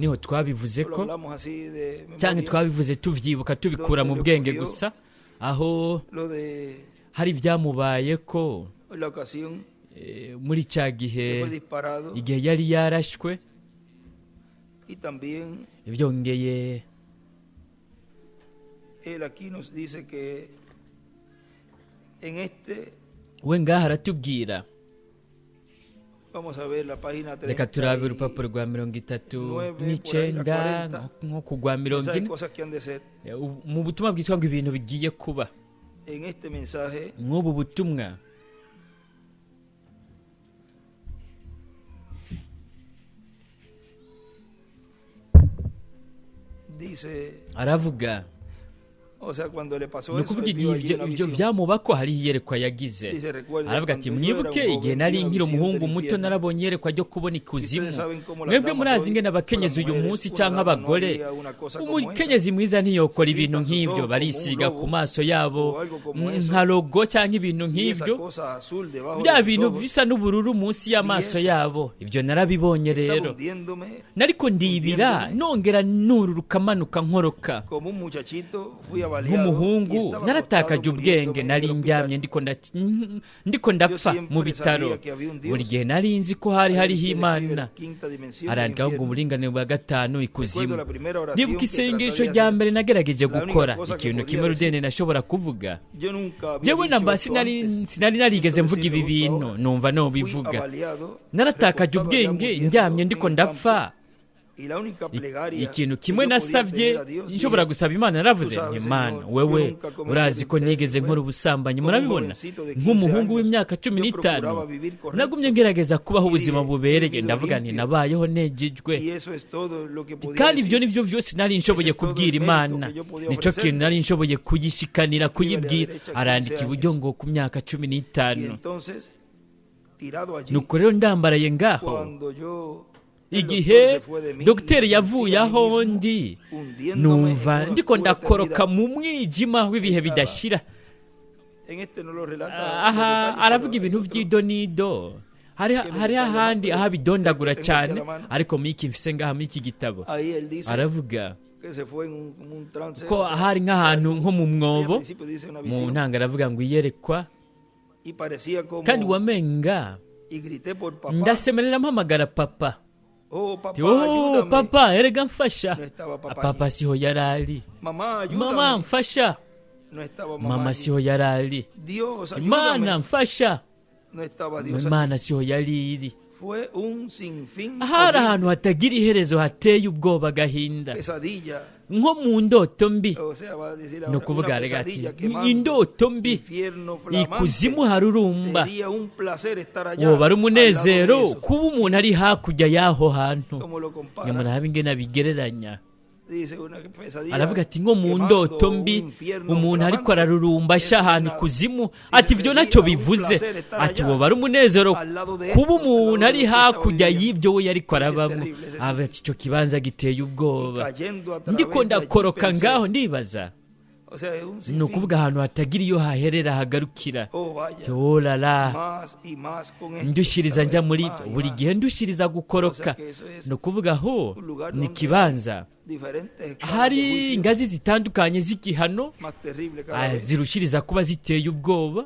niho twabivuze ko, cyangwa twabivuze tubyibuka tubikura mu bwenge gusa, aho hari ibyamubaye ko muri cya gihe igihe yari yarashwe, byongeye we ngaha aratubwira. Reka turabe urupapuro rwa 39 nko kugwa 40, mu butumwa bwitwa ngo ibintu bigiye kuba. Nk'ubu butumwa aravuga, ni ukuvuga igihe ibyo byamubako hari iyerekwa yagize. Aravuga ati mwibuke igihe nari nkiri umuhungu muto narabonye iyerekwa ryo kubona ikuzimu. Mwebwe murazi ingene abakenyezi uyu munsi cyangwa abagore, umukenyezi mwiza ntiyokora ibintu nk'ibyo, barisiga ku maso yabo nka logo cyangwa ibintu nk'ibyo, bya bintu bisa n'ubururu munsi y'amaso yabo. Ibyo narabibonye rero, nariko ndibira nongera nururuka manuka nkoroka nk'umuhungu. Naratakaje ubwenge, nari ndyamye ndiko ndapfa mu bitaro. Buri gihe nari nzi ko hari hariho Imana. Arandikaho ngo uburinganire bwa 5 ikuzimu. Nibuka isengesho rya mbere nagerageje gukora, ikintu kimwe rudende nashobora kuvuga. Jewe namba sinari narigeze mvuga ibi bintu, numva no bivuga. Naratakaje ubwenge ndyamye ndiko ndapfa. Ikintu kimwe nasabye nshobora gusaba Imana, naravuze Imana wewe urazi ko nigeze nkora ubusambanyi. Murabibona, nk'umuhungu w'imyaka 15 nagumye ngerageza kubaho ubuzima bubereye. Ndavuga nti nabayeho nejejwe, kandi ibyo nivyo byose nari nshoboye kubwira Imana, nico kintu nari nshoboye kuyishikanira, kuyibwira. Arandika iburyo ngo ku myaka 15. Nuko rero ndambaraye ngaho, igihe dogiteri yavuye aho ndi, numva ndiko ndakoroka mu mwijima w'ibihe bidashira. Aha aravuga ibintu by'idonido, hari ahandi aho abidondagura cyane, ariko muri iki mfise ngaha muri iki gitabo aravuga Ko hari nk'ahantu nko mu mwobo, mu ntanga aravuga ngo iyerekwa, kandi wamenga ndasemerera mpamagara papa. Oh papa, erega mfasha. Papa siho yarari. Mama mfasha. Mama siho yarari. Imana mfasha. Imana siho yariri. Hari ahantu hatagira iherezo hateye ubwoba agahinda, nko mu ndoto mbi. Ni ukuvuga ati indoto mbi, ikuzimu harurumba, woba ari umunezero kuba umuntu ari hakurya y'aho hantu. Nimurabe ingene abigereranya. Aravuga ati nko mu ndoto mbi umuntu ariko ararurumba asha ahantu ikuzimu, ati ibyo nacyo bivuze, ati woba ari umunezero kuba umuntu ari hakurya y'ibyo we ariko arabamo. Ati icyo kibanza giteye ubwoba, ndiko ndakoroka ngaho ndibaza. Ni ukuvuga ahantu hatagira iyo haherera hagarukira. Olala, ndushiriza njya muri buri gihe, ndushiriza gukoroka. Ni ukuvuga aho ni ikibanza hari ingazi zitandukanye z'igihano zirushiriza kuba ziteye ubwoba.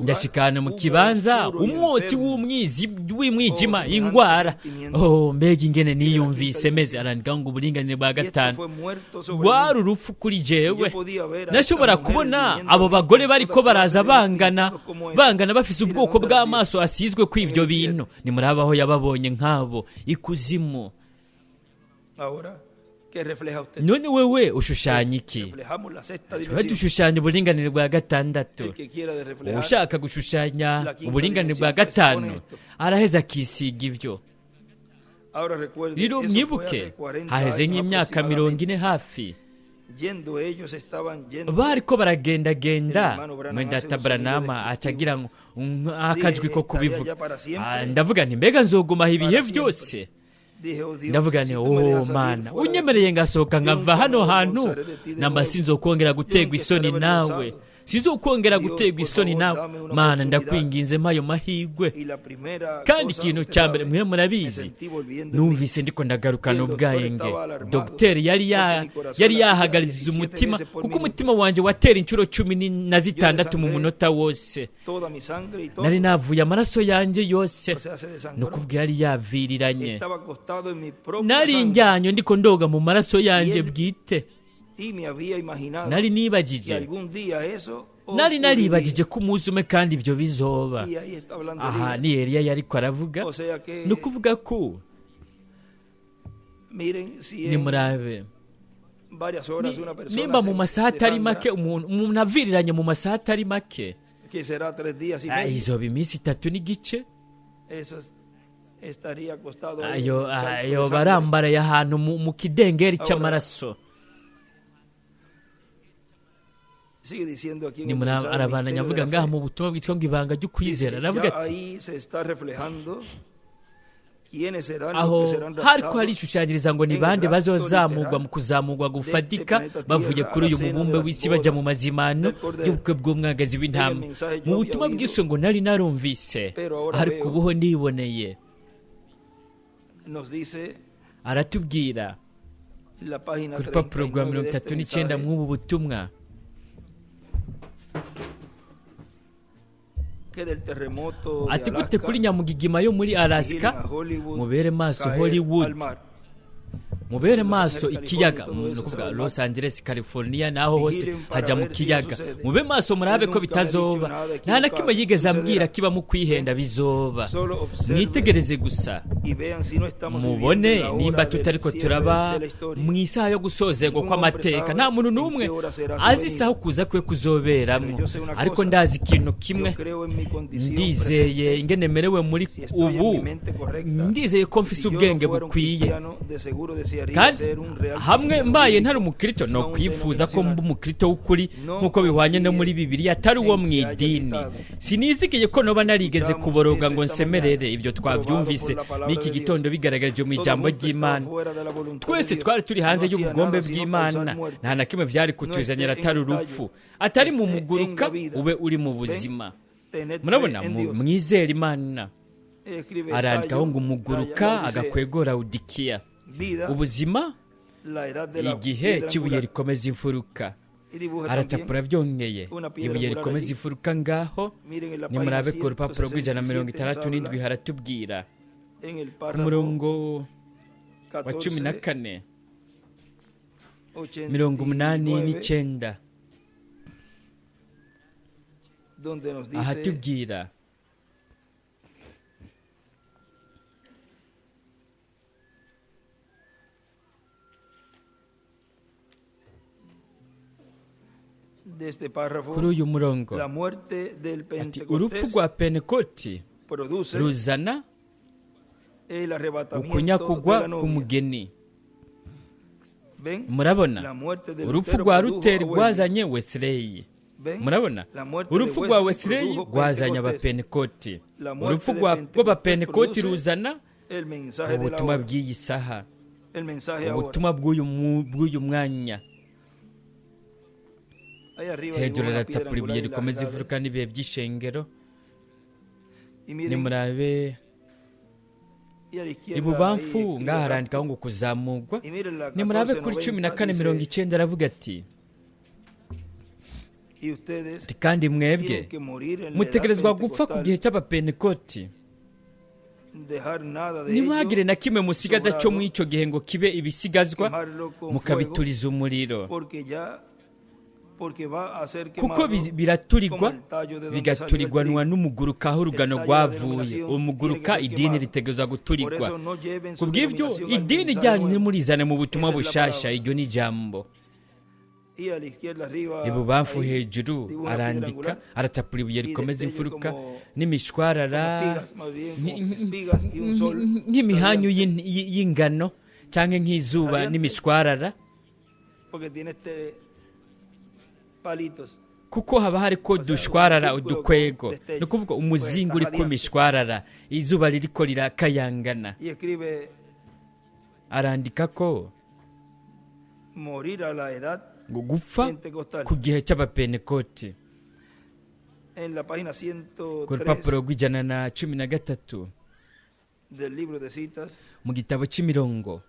Ndashikana mu kibanza umwotsi w'umwijima, ingwara. Oh mbega ingene niyumvise meze. Arandika ngo uburinganire bwa gatanu rwari urupfu kuri jewe. Nashobora kubona abo bagore bariko baraza bangana bafise ubwoko bw'amaso asizwe kw'ivyo bintu. Nimurabaho yababonye nk'abo ikuzimu. None wewe ushushanya iki? Tuba dushushanya uburinganire bwa gatandatu. Ushaka gushushanya uburinganire bwa gatanu araheza akisiga ibyo. Rero mwibuke haheze nk'imyaka 40 hafi, bariko baragendagenda. Mwendata Branham acagira akajwi ko kubivuga. Ndavuga nti mbega nzogumaho ibihe byose? Ndavuga nti oh mana, unyemereye ngasohoka nkava hano hantu, namba sinzokongera gutegwa isoni nawe, sinzokongera gutegwa isoni nawe. Mana ndakwinginze mpayo mahigwe. Kandi ikintu cya mbere mwe murabizi, numvise ndiko ndagarukana ubwenge. Dogiteri yari yahagariza umutima, kuko umutima wanjye watera inshuro 16 mu munota wose. Nari navuye amaraso yanjye yose, nukubwo yari yaviriranye. Nari njyanyo ndiko ndoga mu maraso yanjye bwite. Nari nibagije, nari naribagije ko umunsi umwe kandi ibyo bizoba. Aha ni Eliya yariko aravuga. Ni ukuvuga ko nimurabe nimba mu masaha atari make umuntu aviriranye mu masaha atari make, izoba iminsi 3 n'igice. Ayo barambaraye ahantu mu kidengeri cy'amaraso. Arabandanya avuga ngaha mu butumwa bwitwa ngo ibanga ry'ukwizera. Aravuga ati aho hariko harishushanyiriza ngo ni bande bazozamurwa mu kuzamurwa gufatika bavuye kuri uyu mubumbe w'isi bajya mu mazimano y'ubukwe bw'umwagazi w'intama. Mu butumwa bwiswe ngo nari narumvise, ariko ubuho ndiboneye. Aratubwira ku rupapuro rwa 39 mw'ubu butumwa ati gute kuri nyamugigima yo muri Alaska, mubere maso Hollywood, mubere maso ikiyaga, nukuvuga Los Angeles, California, naho hose hajya mu kiyaga. Mube maso murabe ko bitazoba. Nta na kimwe yigeze ambwira kiba mu kwihenda bizoba. Mwitegereze gusa mubone nimba tutariko turaba mu isaha yo gusozerwa kw'amateka. Nta muntu n'umwe azi isaha kuza kwe kuzoberamo, ariko ndazi ikintu kimwe, ndizeye ingene merewe muri ubu, ndizeye ko mfise ubwenge bukwiye. Kandi hamwe mbaye ntari umukristo, no kwifuza ko mba umukristo w'ukuri nk'uko bihwanye no muri Bibiliya, atari uwo mu idini. Sinizigiye ko noba narigeze kuboroga ngo nsemerere. Ibyo twabyumvise n'iki gitondo bigaragaje mu ijambo ry'Imana. Twese twari turi hanze y'ubugombe bw'Imana, nta na kimwe byari kutuzanira atari urupfu, atari mu muguruka ube uri mu buzima. Murabona, mwizere Imana. Arandikaho ngo umuguruka agakwegora Lawodikiya. Ubuzima, igihe cy'ibuye rikomeza imfuruka. Aracapura byongeye ibuye rikomeza imfuruka ngaho. Nimurabe ku rupapuro rw'167 haratubwira ku murongo wa 14 89 ahatubwira kuri uyu murongo ati urupfu rwa Pentekoti ruzana ukunyakugwa k'umugeni. Murabona urupfu rwa Luteri rwazanye Wesley. Murabona urupfu rwa Wesley rwazanye abapentekoti. Urupfu rw'abapentekoti ruzana ubutumwa bw'iyi saha, ubutumwa bw'uyu mwanya. Hejuru aracapura ibuye rikomeza imfuruka n'ibihe by'ishengero. Nimurabe ibubamfu ngaha harandikaho ngo kuzamurwa. Nimurabe kuri 14:90 aravuga ati kandi mwebwe mutegerezwa gupfa ku gihe cy'abapentekoti, ntimwagire na kimwe musigaza cyo muri icyo gihe ngo kibe ibisigazwa, mukabituriza umuriro, kuko biraturirwa bigaturigwanwa n'umuguruka aho urugano rwavuye. Umuguruka idini ritegerezwa guturigwa. Kubw'ibyo idini ryanyu ntimurizane mu butumwa bushasha, iryo ni ijambo. Ibubamfu hejuru arandika, aratapura ibuye rikomeza imfuruka n'imishwarara nk'imihanyu y'ingano cyangwa nk'izuba n'imishwarara, kuko haba hari ko dushwarara udukwego, ni ukuvuga umuzingo uri ku mishwarara, izuba ririko rirakayangana. Arandika ko ngo gupfa ku gihe cy'abapentekoti. Ku rupapuro rw'113 mu gitabo cy'imirongo,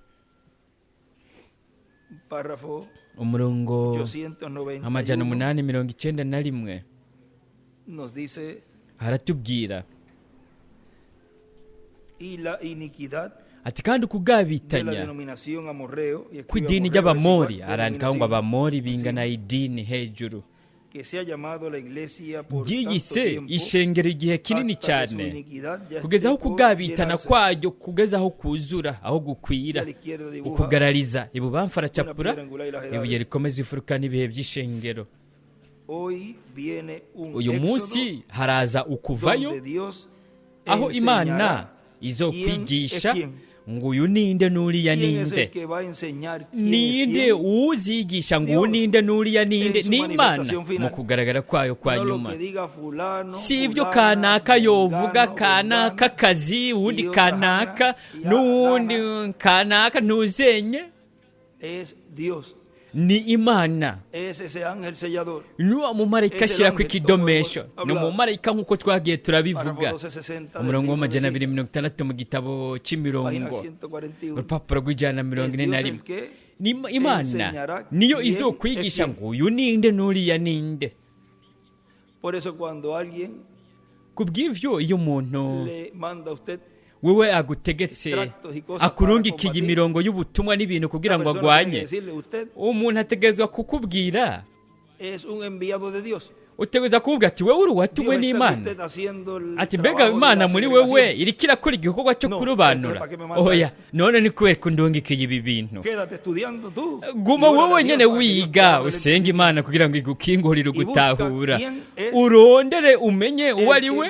umurongo 891 haratubwira ati kandi ukugabitanya kw'idini ry'abamori, arandikaho ngo abamori bingana idini hejuru, ryiyise ishengero igihe kinini cyane, kugeza aho kugabitana kwayo kugeza aho kuzura, aho gukwira ukugarariza. Ibubamfu aracapura ibuye rikomeza imfuruka n'ibihe by'ishengero. Uyu munsi haraza ukuvayo, aho Imana izokwigisha ngo uyu ninde n'uriya ninde, ninde uzigisha ngo uyu ninde n'uriya ninde, ni Imana mu kugaragara kwayo kwa nyuma. Si ibyo kanaka yovuga, kanaka kazi, uwundi kanaka n'uwundi kanaka ntuzenye, ni Imana. N'uwo mumarayika ashyira ku ikidomesho, ni umumarayika nk'uko twagiye turabivuga. Umurongo w'260 mu gitabo cy'imirongo, urupapuro rw'141. Imana niyo izokwigisha ngo uyu ninde n'uriya ninde. Kubw'ivyo iyo umuntu wewe agutegetse akurungikiye imirongo y'ubutumwa n'ibintu kugira ngo agwanye, umuntu ategerezwa kukubwira, utegerezwa kuvuga ati wewe uri uwatumwe n'Imana. Ati mbega Imana muri wewe iriko irakora igikorwa cyo kurobanura? Oya, none ni kubera ko ndungikiye ibi bintu. Guma wowe nyene wiga usenga Imana kugira ngo igukingurire ugutahura, urondere umenye uwo ari we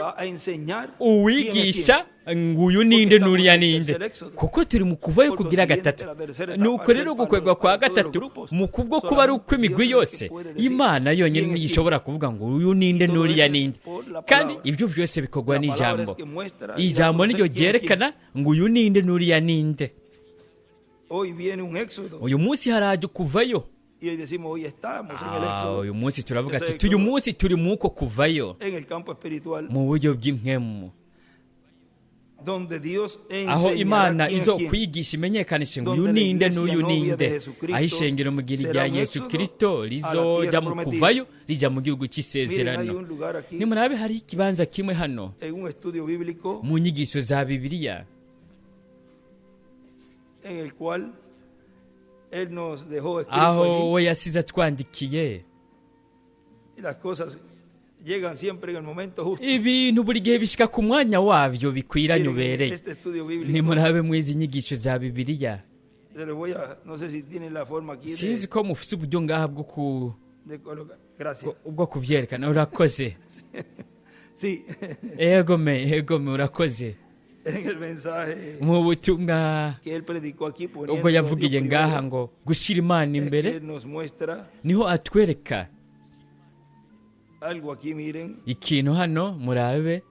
uwigisha nguyu ninde n'uriya ninde, kuko turi mu kuvayo kugira gatatu. Nuko rero gukwegwa kwa gatatu mu kubwo kuba ari ukw'imigwi yose, Imana yonyine niyo ishobora kuvuga ngo uyu ninde n'uriya ninde. Kandi ibyo byose bikorwa n'ijambo. Ijambo niryo ryerekana ngo uyu ninde n'uriya ninde. Uyu munsi haraje kuvayo. Uyu munsi turavuga tuti uyu munsi turi muko kuvayo mu buryo bw'impwemu. Aho Imana izo kwigisha imenyekanishe ngo uyu ninde n'uyu ninde, aho ishengero mu gihe rya Yesu Kristo rizoja mu kuvayo rijya mu gihugu cy'isezerano. Nimurabe hari ikibanza kimwe hano mu nyigisho za Bibiliya aho we yasize atwandikiye. Ibintu buri gihe bishika ku mwanya wabyo bikwiranye ubereye. Nimurabe mwizi nyigisho za Bibiliya. Sinzi ko mufise uburyo ngaha bwo kubyerekana. Urakoze. Egome urakoze. Mu butumwa ubwo yavugiye ngaha ngo gushyira Imana imbere, niho atwereka ikintu hano murabe.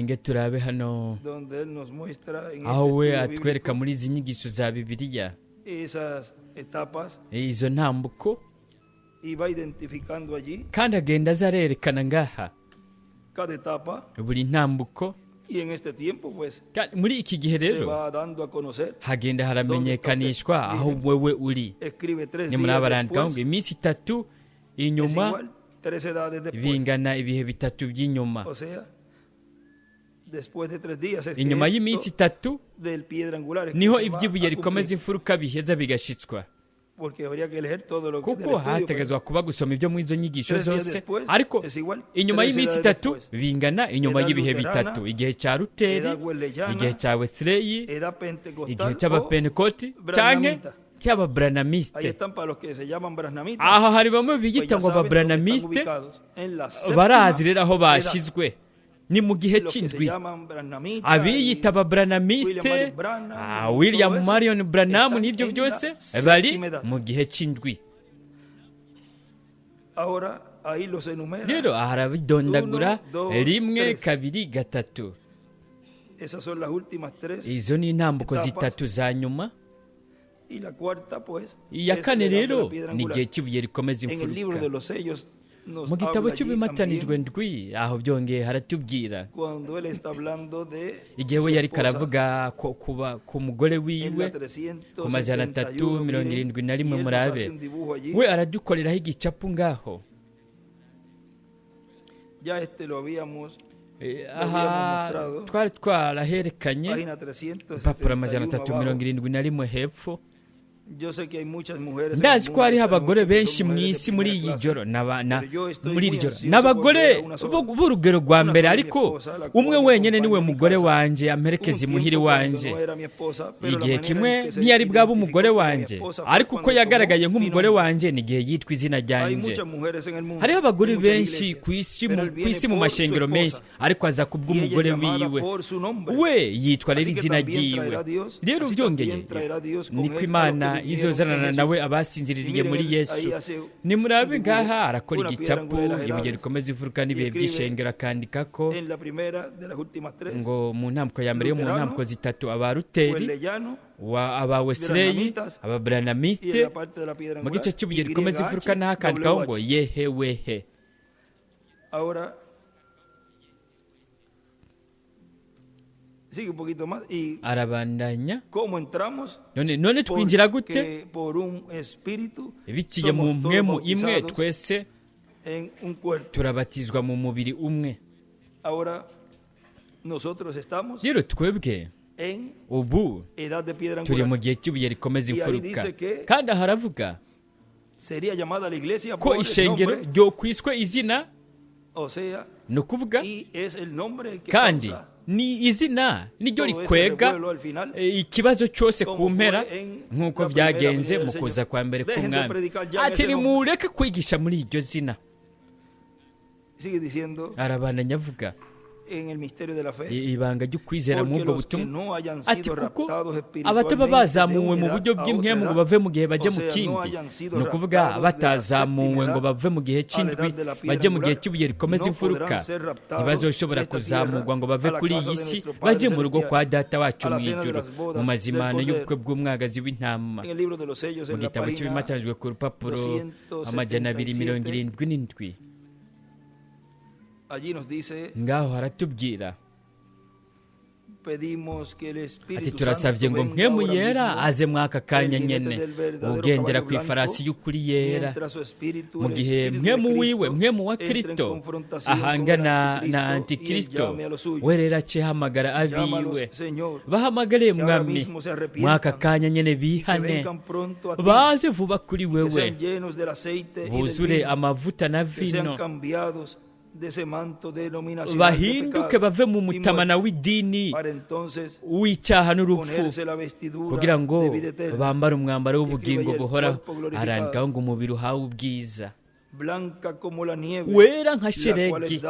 Nge turabe hano aho we atwereka muri izi nyigisho za Bibiliya izo ntambuko, kandi agenda aza arerekana ngaha buri ntambuko. Muri iki gihe rero hagenda haramenyekanishwa aho wewe uri. Nimuraba arandika ngo iminsi itatu inyuma bingana ibihe bitatu by'inyuma. Inyuma y'iminsi itatu niho iby'ibuye rikomeza imfuruka biheza bigashitswa, kuko hategezwa kuba gusoma ibyo mu izo nyigisho zose. Ariko inyuma y'iminsi itatu bingana inyuma y'ibihe bitatu, igihe cya Luteri, igihe cya Wesley, igihe cy'abapentekoti canke cy'ababranamiste. Aho hari bamwe biyita ngo ababranamiste, barazi rero aho bashizwe ni mu gihe cy'indwi. Abiyita ababranamiste, William Marion Branham n'ibyo byose bari mu gihe cy'indwi. Rero arabidondagura 1, 2, 3. Izo ni intambuko zitatu za nyuma. Iya kane rero ni igihe cy'ibuye rikomeza imfuruka. Mu gitabo cy'ibimatanijwe ndwi aho byongeye haratubwira igihe we yari karavuga ku mugore wiwe ku 371 murabe we aradukoreraho igicapu ngaho. Aha twari twaraherekanye impapuro 371 hepfo. Ndazi ko hariho abagore benshi mu isi muri iyi joro muri iri joro n'abagore b'urugero rwa mbere, ariko umwe wenyine niwe mugore wanje amperekeza imuhiri wanje. Igihe kimwe ntiyari bwaba umugore wanje, ariko uko yagaragaye nk'umugore wanje ni igihe yitwa izina ryanjye. Hariho abagore benshi ku isi mu mashengero menshi, ariko aza kubw'umugore wiwe, we yitwa rero izina ryiwe. Rero byongeye niko Imana izozanana nawe abasinziririye muri Yesu. Nimurabe ngaha arakora igicapu ibuye rikomeza imfuruka n'ibihe by'ishengero, akandika ko ngo mu ntambko ya mbere yo mu ntambko zitatu aba Luteri, aba Wesley, aba Branhamiste, mu gice cy'ibuye rikomeza imfuruka naho akandikaho ngo yehe wehe. Arabandanya. None twinjira gute? Biciye mu mpwemu imwe twese turabatizwa mu mubiri umwe. Rero twebwe ubu turi mu gihe cy'ibuye rikomeza imfuruka, kandi aha aravuga ko ishengero ryo kwiswe izina, ni ukuvuga kandi ni izina niryo rikwega ikibazo cyose ku mpera, nk'uko byagenze mu kuza kwa mbere k'umwami. Ati nimureke kwigisha muri iryo zina. Arabandanya avuga ibanga ry'ukwizera muri ubwo butumwa, ati kuko abataba bazamuwe mu buryo bw'impwemu ngo bave mu gihe bajye mu kindi, ni ukuvuga batazamuwe ngo bave mu gihe cy'indwi bajye mu gihe cy'ibuye rikomeza imfuruka, ntibazoshobora kuzamurwa ngo bave kuri iyi si bajye mu rugo kwa Data wacu mu ijuru, mu mazimano y'ubukwe bw'umwagazi w'intama. Mu gitabo cy'ibimatanijwe ku rupapuro 277. Ngaho haratubwira ati turasabye ngo Mpwemu Yera aze mwaka kanya nyene ugendera ku ifarasi y'ukuri yera, mu gihe Mpwemu wiwe, Mpwemu wa Kristo, ahangana na Antikristo, we rero acihamagara abiwe. Bahamagare Mwami mwaka kanya nyene bihane, baze vuba kuri wewe, buzure amavuta na vino, bahinduke bave mu mutamana w'idini w'icyaha n'urupfu, kugira ngo bambare umwambaro w'ubugingo buhoraho. Arandikaho ngo umubiri uhawe ubwiza wera nka sheregi,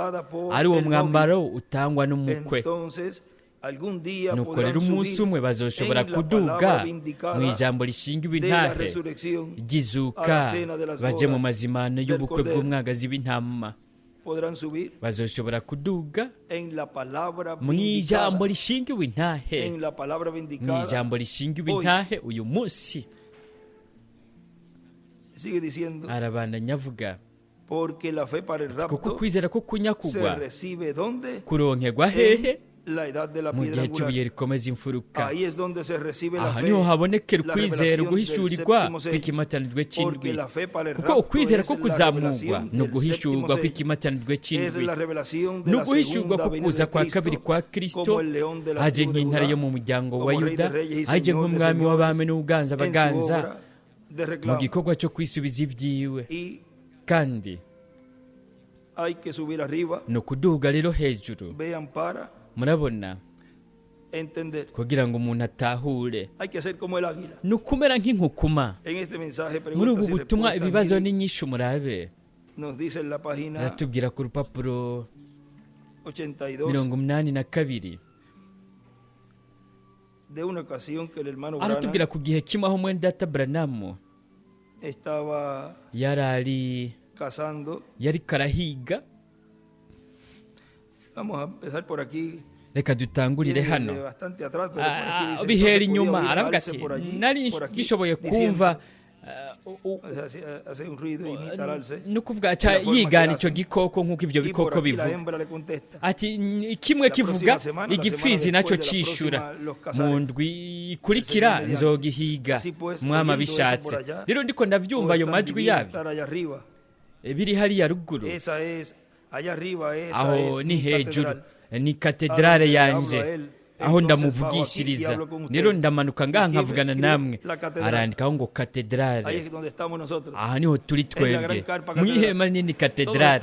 ari uwo mwambaro utangwa n'umukwe. Nuko rero umunsi umwe bazoshobora kuduga mu ijambo rishingiwe intahe ry'izuka, baje mu mazimano y'ubukwe bw'umwagazi w'intama. Bazoshobora kuduga mu ijambo rishingiwe intahe, mu ijambo rishingiwe intahe uyu munsi. Arabandanya avuga kuko ukwizera ko kunyakugwa kuronkegwa hehe? Mu gihe cy'ibuye rikomeza imfuruka. Aha niho habonekera ukwizera guhishurirwa kw'ikimatanirwe cy'indwi, kuko ukwizera ko kuzamurwa ni uguhishurwa kw'ikimatanirwe cy'indwi, ni uguhishurwa ko kuza kwa kabiri kwa Kristo, aje nk'intare yo mu muryango wa Yuda, aje nk'umwami w'abami n'uganza abaganza mu gikorwa cyo kwisubiza ibyiwe. Kandi ni ukuduga rero hejuru, murabona, kugira ngo umuntu atahure. Ni ukumera nk'inkukuma. Muri ubu butumwa ibibazo n'inyishu murabe, aratubwira ku rupapuro 82, aratubwira ku gihe kimwe aho mwene data Branham yari karahiga. Reka dutangurire hano, bihera inyuma. Aravuga ati nari gishoboye kumva no kuvuga yigana icyo gikoko nk'uko ibyo bikoko bivuga. Ati kimwe kivuga igipfizi nacyo cishura, mu ndwi ikurikira nzogihiga mwama bishatse. Rero ndiko ndabyumva ayo majwi yabyo biri hariya ruguru, aho ni hejuru, ni katedrale yanje, aho ndamuvugishiriza. Rero ndamanuka ngaha nkavugana namwe. Arandikaho ngo katedrale, aha niho turi twebwe, mu ihema nini katedrale.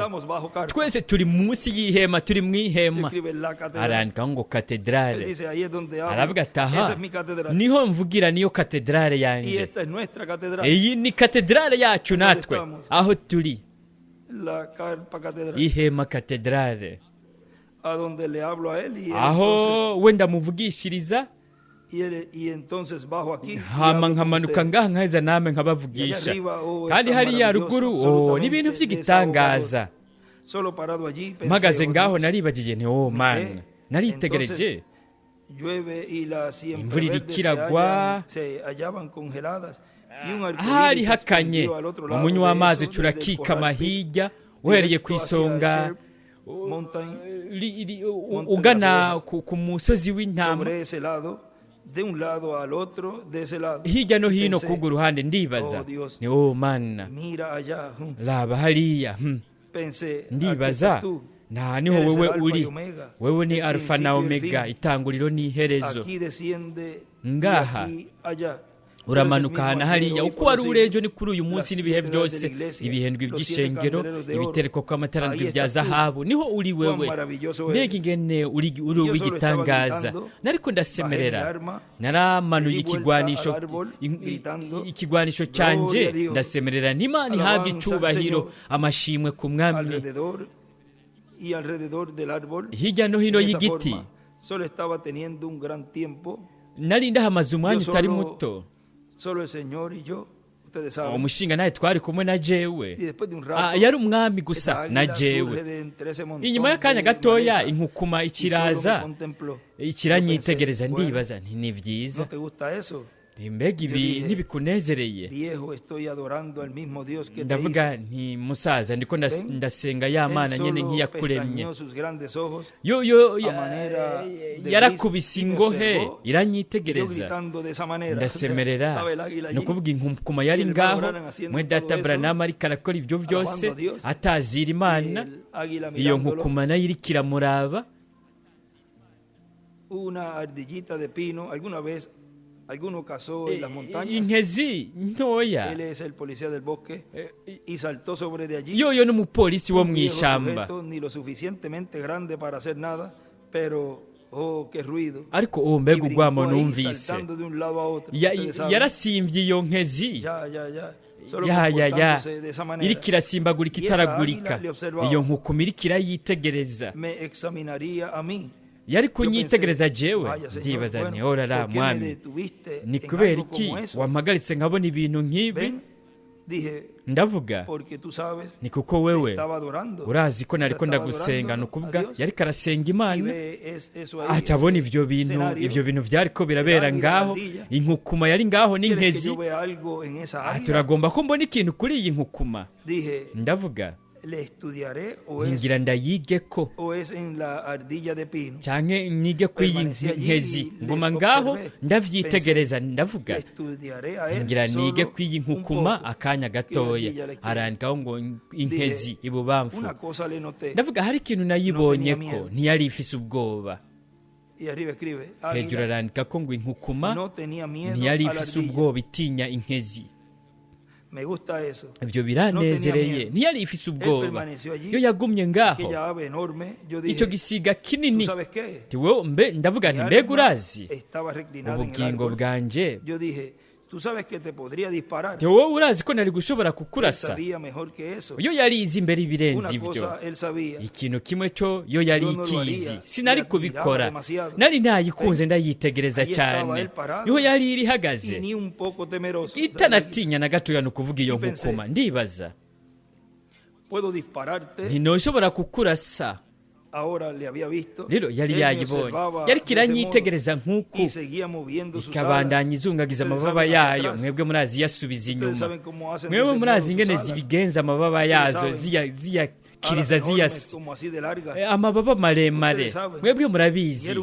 Twese turi munsi y'ihema, turi mu ihema. Arandikaho ngo katedrale, aravuga ati aha niho mvugira, niyo katedrale yanje. Iyi ni katedrale yacu natwe, aho turi, ihema katedrale, aho wenda muvugishiriza. Hama nkamanuka ngaha nkaheza namwe nkabavugisha. Kandi hariya ruguru ni ibintu by'igitangaza. Mpagaze ngaho naribagiye nti oh Mana, naritegereje imvura irikiragwa, hari hakanye, umunywa w'amazi turakikama hirya uhereye ku isonga ugana ku musozi w'intama, hirya no hino k'urwo ruhande. Ndibaza ni oh Mana, raba hariya. Ndibaza nta niho wewe uri, wewe ni Alfa na Omega, itanguriro n'iherezo. Ngaha uramanuka hana hariya, uko wari urejo ni kuri uyu munsi n'ibihe byose, ibihendwi by'ishengero, ibitereko kw'amatara ndwi bya zahabu, niho uri wewe. Mbega ingene uri uw'igitangaza. Nariko ndasemerera, naramanuye ikigwanisho canje, ndasemerera n'Imana ihabwa icubahiro, amashimwe ku Mwami. Hirya no hino y'igiti nari ndahamaze umwanya utari muto. Umushinga nawe twari kumwe na jewe, yari umwami gusa na jewe. Inyuma y'akanya gatoya inkukuma ikiraza ikiranyitegereza, ndibaza nti ni byiza. Mbega ibi ntibikunezereye? Ndavuga nti musaza, ndiko ndasenga ya Mana nyene nk'iyakuremye. Yo yarakubise ingohe iranyitegereza, ndasemerera. Ni ukuvuga inkukuma yari ngaho, mwe data Branham ariko arakora ibyo byose atazira Imana, iyo nkukuma nayo iriko iramuraba. Una ardillita de pino, alguna vez alguno cazó en las montañas. Inkezi ntoya. Él es el policía del bosque y saltó sobre de allí. Yo ni umupolisi wo mwishamba. Ni lo suficientemente grande para hacer nada, pero oh, qué ruido. Ariko uwo mbega ugwamo numvise. Yarasimbye iyo nkezi. Ya ya ya. Ya ya ya. Iriko irasimbagurika itaragurika. Iyo nkukuma iriko irayitegereza. Me examinaría a mí. Yari kunyitegereza jewe, ndibaza nti orara mwami, ni kubera iki wampagaritse nkabona ibintu nk'ibi? Ndavuga ni kuko wewe urazi ko nariko ndagusenga. Ni ukuvuga yariko arasenga Imana, acabona ivyo bintu vyariko birabera ngaho, inkukuma yari ngaho n'inkezi. Turagomba ko mbona ikintu kuri iyi nkukuma. Ndavuga ngira ndayige ko canke nige ku iyi nkezi, nguma ngaho ndavyitegereza. Ndavuga ngira nige ku iyi nkukuma akanya gatoya. Arandikaho ngo inkezi ibubamfu. Ndavuga hari ikintu nayibonye ko ntiyari ifise ubwoba. Hejuru arandika ko ngo inkukuma ntiyari ifise ubwoba, itinya inkezi. Ibyo biranezereye. Ntiyari ifise ubwoba, yo yagumye ngaho icyo gisiga kinini. Ndavuga nti mbega urazi ubugingo bwanje, wowe urazi ko nari gushobora kukurasa. Yo yari izi imbere ibirenze ibyo. Ikintu kimwe cyo yo yari ikizi, sinari kubikora, nari nayikunze ndayitegereza cyane. Niho yari iri ihagaze itanatinya na gatoya, ni ukuvuga iyo nkukuma. Ndibaza ntinoshobora kukurasa. Rero yari yayibonye, yariko iranyitegereza nk'uku, ikabandanya izungagiza amababa yayo. Mwebwe murazi yasubiza inyuma, mwebwe murazi ingene zibigenza amababa yazo, ziyakiriza ziyasi amababa maremare, mwebwe murabizi.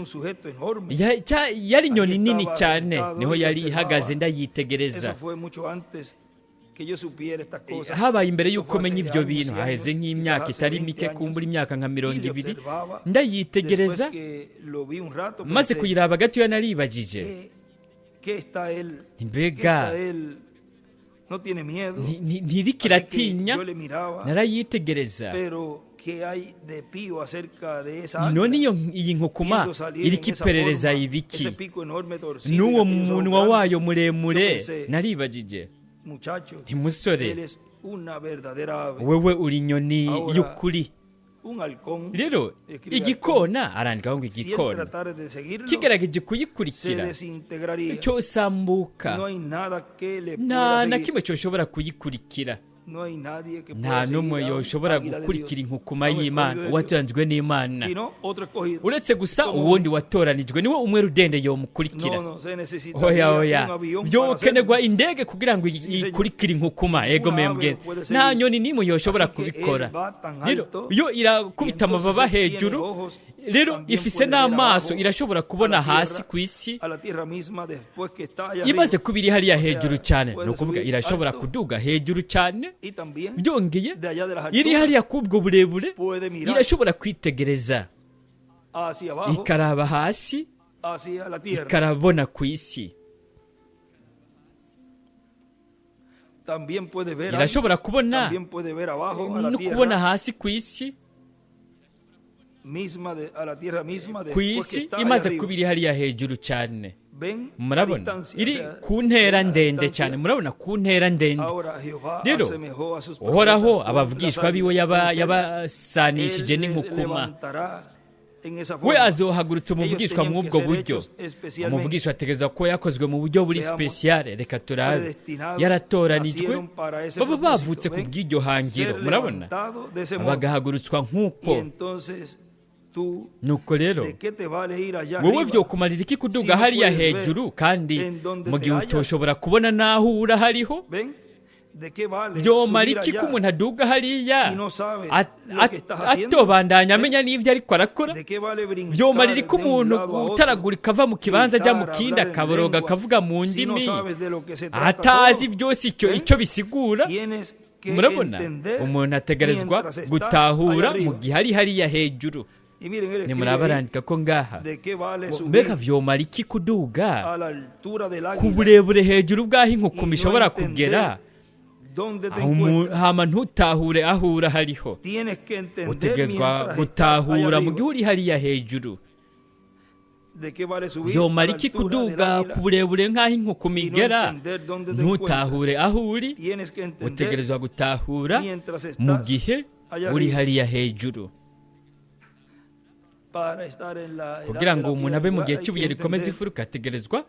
Yari inyoni nini cyane, niho yari ihagaze ndayitegereza. Habaye imbere y'uko menya ibyo bintu, haheze nk'imyaka itari mike, kumbura imyaka nka 20. Ndayitegereza, maze kuyiraba gatoya naribagije, mbega ntiriko iratinya. Narayitegereza. None iyi nkukuma iriko iperereza ibiki n'uwo munwa wayo muremure? Naribagije nti musore, wewe uri inyoni y'ukuri. Rero igikona, arandikaho ngo igikona kigerageje kuyikurikira cyosambuka, nta na kimwe cyoshobora kuyikurikira. Nta n'umwe yoshobora gukurikira inkukuma y'Imana, uwatoranijwe n'Imana, uretse gusa uwundi watoranijwe, niwe umwe rudende yomukurikira. Oya oya, byokenerwa indege kugira ngo ikurikire inkukuma. Ego membwe, nta nyoni n'imwe yoshobora kubikora. Rero yo irakubita amababa hejuru, rero ifise n'amaso, irashobora kubona hasi ku isi. Imaze kuba iri hariya hejuru cyane, ni ukuvuga irashobora kuduga hejuru cyane. Byongeye iri hariya kubwo burebure, irashobora kwitegereza ikaraba hasi, ikarabona ku isi. Irashobora kubona no kubona hasi ku isi, ku isi imaze kuba iri hariya hejuru cyane. Murabona iri ku ntera ndende cyane, murabona ku ntera ndende. Rero Uhoraho abavugishwa biwe yabasanishije n'inkukuma. We azohagurutse umuvugishwa mw'ubwo buryo. Umuvugishwa ategerezwa ko yakozwe mu buryo buri spesiyale. Reka turabe, yaratoranijwe, baba bavutse ku bw'iryo hangiro, murabona, bagahagurutswa nk'uko. Nuko rero wowe vyokumarira iki kuduga hariya hejuru kandi mu gihe utoshobora kubona n'aho ura hariho? Vyomara iki ko umuntu aduga hariya atobandanya amenya n'ivyo ariko arakora? Vyomarira iki umuntu utaragurika ava mu kibanza ajya mu kindi, akaboroga akavuga mu ndimi, atazi byose icyo bisigura? Murabona, umuntu ategerezwa gutahura mu gihe ari hariya hejuru. Nimuraba arandika ko ngaha, mbega vyomara iki kuduga ku burebure hejuru bw'aho inkukuma ishobora kugera, hama ntutahure aho ura hariho? Utegerezwa gutahura mu gihe uri hariya hejuru. Vyomara iki kuduga ku burebure nk'aho inkukuma igera, ntutahure aho uri? Utegerezwa gutahura mu gihe uri hariya hejuru. Kugira ngo umuntu abe mu gihe cy'ibuye rikomeza imfuruka, ategerezwa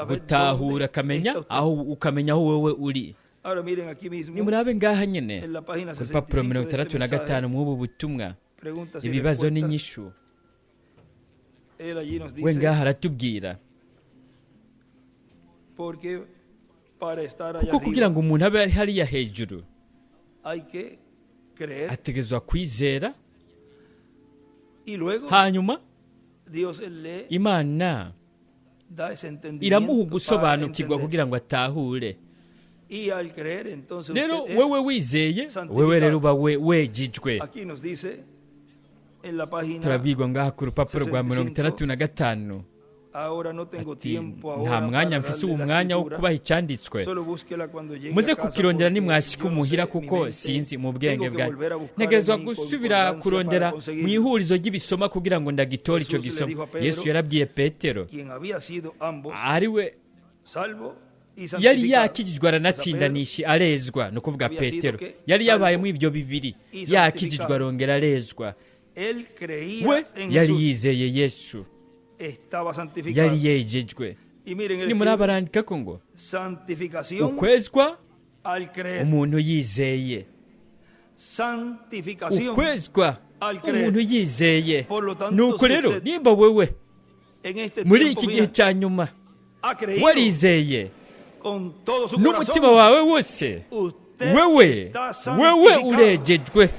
gutahura akamenya aho, ukamenya aho wowe uri. Nimurabe ngaha nyene ku rupapuro 65 mw'ubu butumwa, ibibazo n'inyishu. We ngaha aratubwira kuko kugira ngo umuntu abe ari hariya hejuru ategerezwa kwizera, hanyuma Imana iramuha ugusobanukirwa kugira ngo atahure. Rero wewe wizeye, wewe rero uba wejejwe. Turabwirwa ngaha ku rupapuro rwa 65 ati nta mwanya mfise ubu mwanya wo kubaha icyanditswe, muze kukirondera nimwashika umuhira, kuko sinzi mu bwenge bwanjye. Ntegerezwa gusubira kurondera mu ihurizo ry'ibisoma kugira ngo ndagitore icyo gisoma. Yesu yarabwiye Petero, ariwe yari yakijijwe aranatsindanisha arezwa, ni ukuvuga Petero yari yabaye muri ibyo bibiri, yakijijwe arongera arezwa. We yari yizeye Yesu, yari yejejwe. Nimuraba arandika ko ngo ukwezwa umuntu yizeye, ukwezwa umuntu yizeye. Nuko rero nimba wewe muri iki gihe cya nyuma warizeye n'umutima wawe wose, wewe urejejwe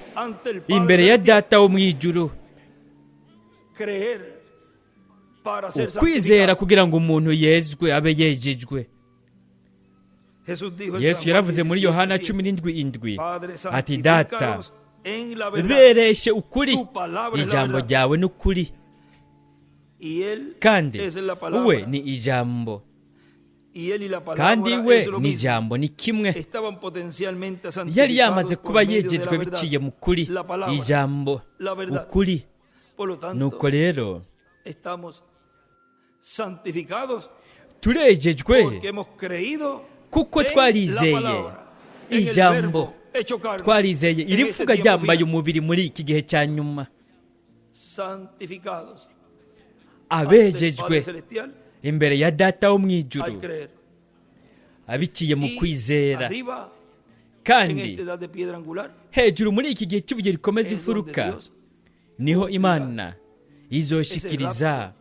imbere ya Data wo mu ijuru. Ukwizera kugira ngo umuntu yezwe abe yejejwe. Yesu yaravuze muri Yohana 17:7 ati Data, bereshe ukuri, ijambo ryawe ni ukuri, kandi we ni ijambo, kandi we ni ijambo, ni kimwe. Yari yamaze kuba yejejwe biciye mu kuri, ijambo, ukuri. Nuko rero turejejwe kuko twarizeye ijambo, twarizeye iri vuga ryambaye umubiri muri iki gihe cya nyuma. Abejejwe imbere ya Data wo mu ijuru abiciye mu kwizera. Kandi hejuru muri iki gihe cy'ibuye rikomeza imfuruka, niho Imana izoshikiriza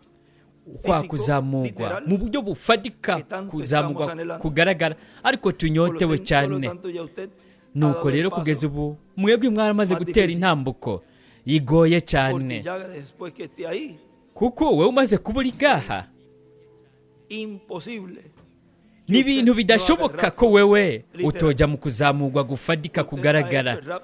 kwa kuzamugwa mu buryo bufatika, kuzamugwa kugaragara, ariko tunyotewe cyane. Nuko rero kugeza ubu mwebwe mwaramaze gutera intambuko igoye cyane, kuko wowe umaze kuba uri ngaha, ni ibintu bidashoboka ko wewe utojya mu kuzamugwa gufatika kugaragara.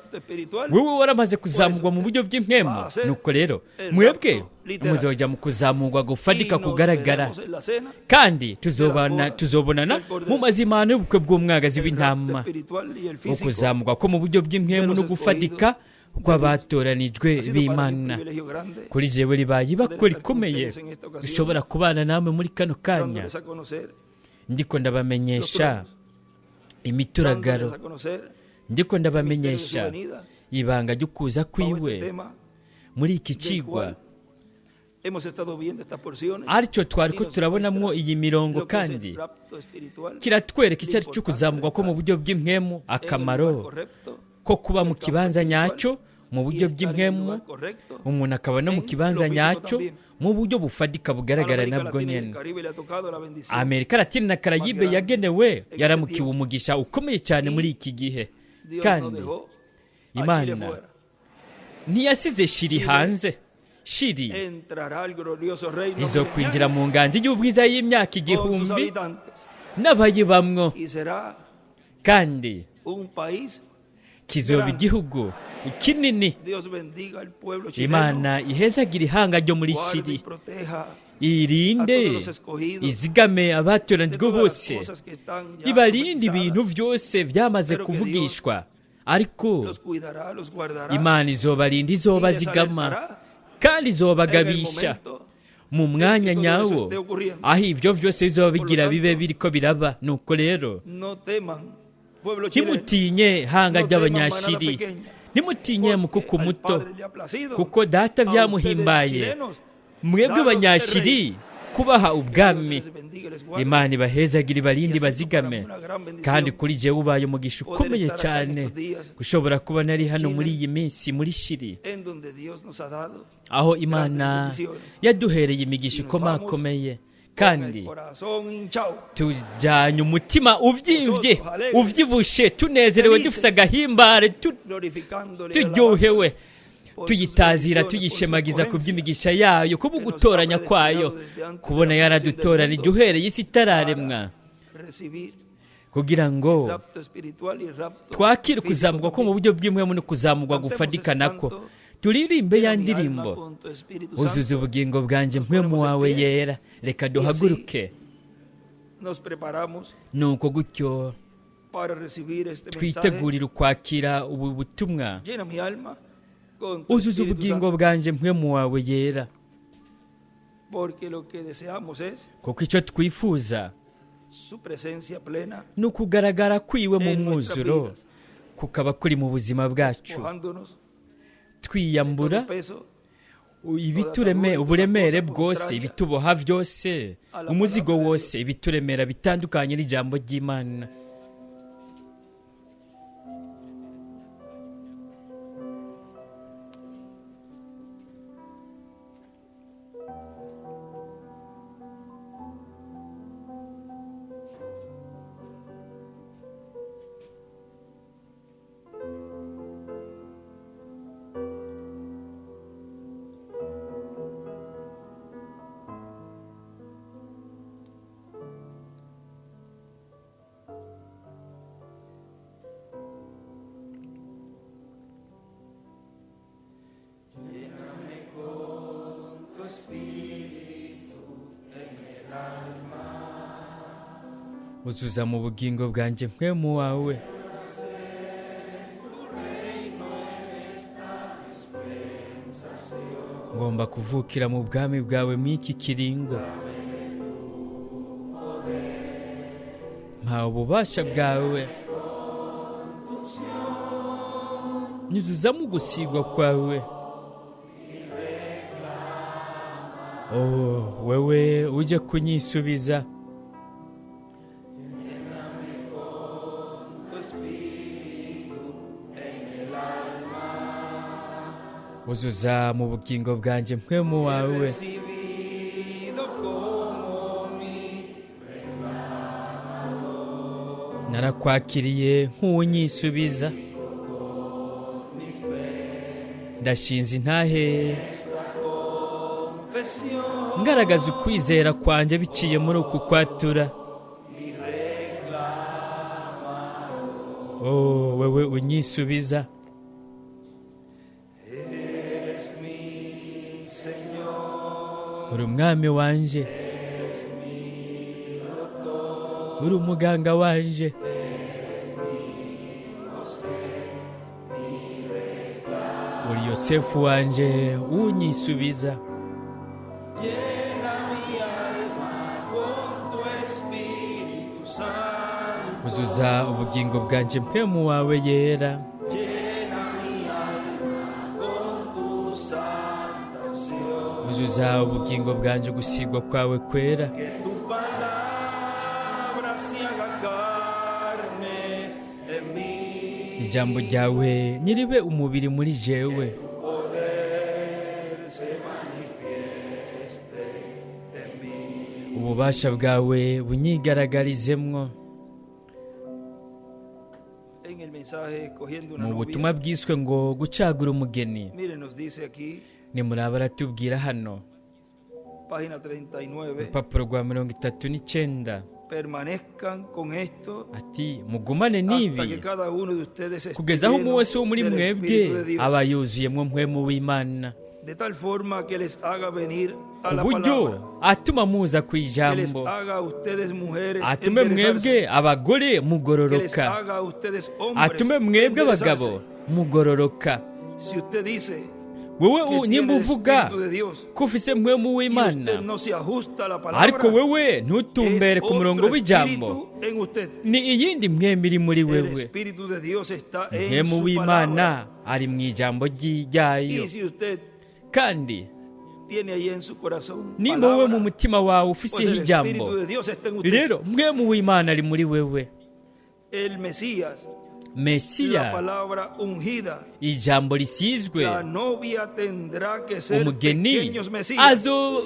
Wewe waramaze kuzamugwa mu buryo bw'impwemu. Nuko rero mwebwe muzojya mu kuzamugwa gufatika kugaragara, kandi tuzobonana mu mazimano y'ubukwe bw'umwagazi w'intama. Ukuzamugwa ko mu buryo bw'impwemu no gufatika kw'abatoranijwe b'Imana. Kuri jewe ribaye ibako rikomeye dushobora kubana namwe muri kano kanya. Ndiko ndabamenyesha imituragaro, ndiko ndabamenyesha ibanga ry'ukuza kwiwe muri iki kigwa, aricyo twari ko turabonamwo iyi mirongo, kandi kiratwereka icyo ari cyo kuzamurwa ko mu buryo bw'impwemu, akamaro ko kuba mu kibanza nyacyo mu buryo bw'impwemu, umuntu akaba no mu kibanza nyacyo mu buryo bufatika bugaragara nabwo nyine. Amerika Latine na Karayibe yagenewe yaramukiwe umugisha ukomeye cyane muri iki gihe, kandi Imana ntiyasize Shiri hanze. Shiri izo kwinjira mu nganji y'ubwiza y'imyaka 1000 n'abayibamwo, kandi kizoba igihugu kinini. Imana ihezagira ihanga ryo muri Shiri, irinde izigame abatoranijwe bose, ibarinde ibintu byose byamaze kuvugishwa, ariko Imana izobarinda, izobazigama kandi izobagabisha mu mwanya nyawo aho ibyo byose bizoba bigira bibe biriko biraba. Nuko rero ntimutinye hanga ry'Abanyashiri, ntimutinye mukuku muto, kuko Data byamuhimbaye mwebwe Abanyashiri kubaha ubwami. Imana ibahezagira, ibarinde, bazigame. Kandi kuri jewe ubaye umugisha ukomeye cyane gushobora kuba nari hano muri iyi minsi muri Shiri, aho Imana yaduhereye imigisha ikomakomeye, kandi tujyanye umutima ubyimbye, ubyibushe, tunezerewe, dufite agahimbare, turyohewe, tuyitazira, tuyishemagiza ku by'imigisha yayo, kuba gutoranya kwayo, kubona yaradutoranije uhereye isi itararemwa, kugira ngo twakire kuzamurwa ko mu buryo bw'impwemu no kuzamurwa gufatika nako. Turirimbe ya ndirimbo, uzuza ubugingo bwanjye mpwemu wawe yera. Reka duhaguruke. Nuko gutyo twitegurira ukwakira ubu butumwa. Uzuza ubugingo bwanjye mpwemu wawe yera, kuko icyo twifuza ni ukugaragara kwiwe mu mwuzuro, kukaba kuri mu buzima bwacu, twiyambura ibitureme uburemere bwose, ibituboha byose, umuzigo wose, ibituremera bitandukanye n'ijambo ry'Imana. Uzuza mu bugingo bwanjye mpwemu wawe, ngomba kuvukira mu bwami bwawe mw'iki kiringo. Mpa ububasha bwawe, nyuzuzamo ugusigwa kwawe. Oh, wewe ujye kunyisubiza. Uzuza mu bugingo bwanjye mpwemu wawe, narakwakiriye nk'unyisubiza. Ndashinze intahe ngaragaza ukwizera kwanjye biciye muri uku kwatura. Oh, wewe unyisubiza. Uri umwami wanje, uri umuganga wanje, uri Yosefu wanje unyisubiza. Uzuza ubugingo bwanjye mpwemu wawe yera, uzuza ubugingo bwanjye gusigwa kwawe kwera. Ijambo ryawe nyiribe umubiri muri jewe. Ububasha bwawe bunyigaragarizemwo. Mu butumwa bwiswe ngo gucagura umugeni, nimuraba aratubwira hano urupapuro rwa 39 ati mugumane n'ibi kugeza aho umwe wese wo muri mwebwe aba yuzuyemwo mpwemu w'Imana, ku buryo atuma muza ku ijambo, atume mwebwe abagore mugororoka, atume mwebwe abagabo mugororoka. Wewe nimba uvuga ko ufise mpwemu w'Imana, ariko wewe ntutumbere ku murongo w'ijambo, ni iyindi mpwemu iri muri wewe. Mpwemu w'Imana ari mu ijambo ryayo. Kandi nimba wowe mu mutima wawe ufiseho ijambo, rero mpwemu w'Imana ari muri wewe. Mesiya, ijambo risizwe, umugeni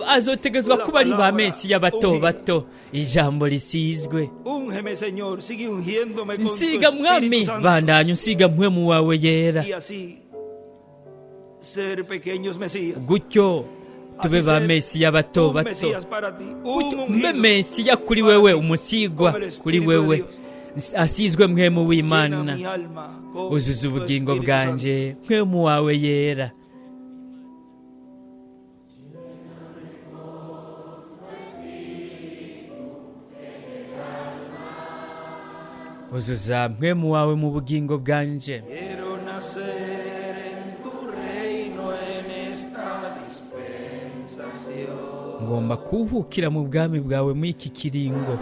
azotegezwa kuba ari ba Mesiya bato bato. Ijambo risizwe. Nsiga mwami, bandanya unsiga mpwemu wawe yera, gutyo tube ba Mesiya bato bato. Mbe Mesiya kuri wewe, umusigwa kuri wewe asizwe mpwemu w'Imana. Uzuza ubugingo bwanje mpwemu wawe yera. Uzuza mpwemu wawe mu bugingo bwanje. Ngomba kuvukira mu bwami bwawe muri iki kiringo.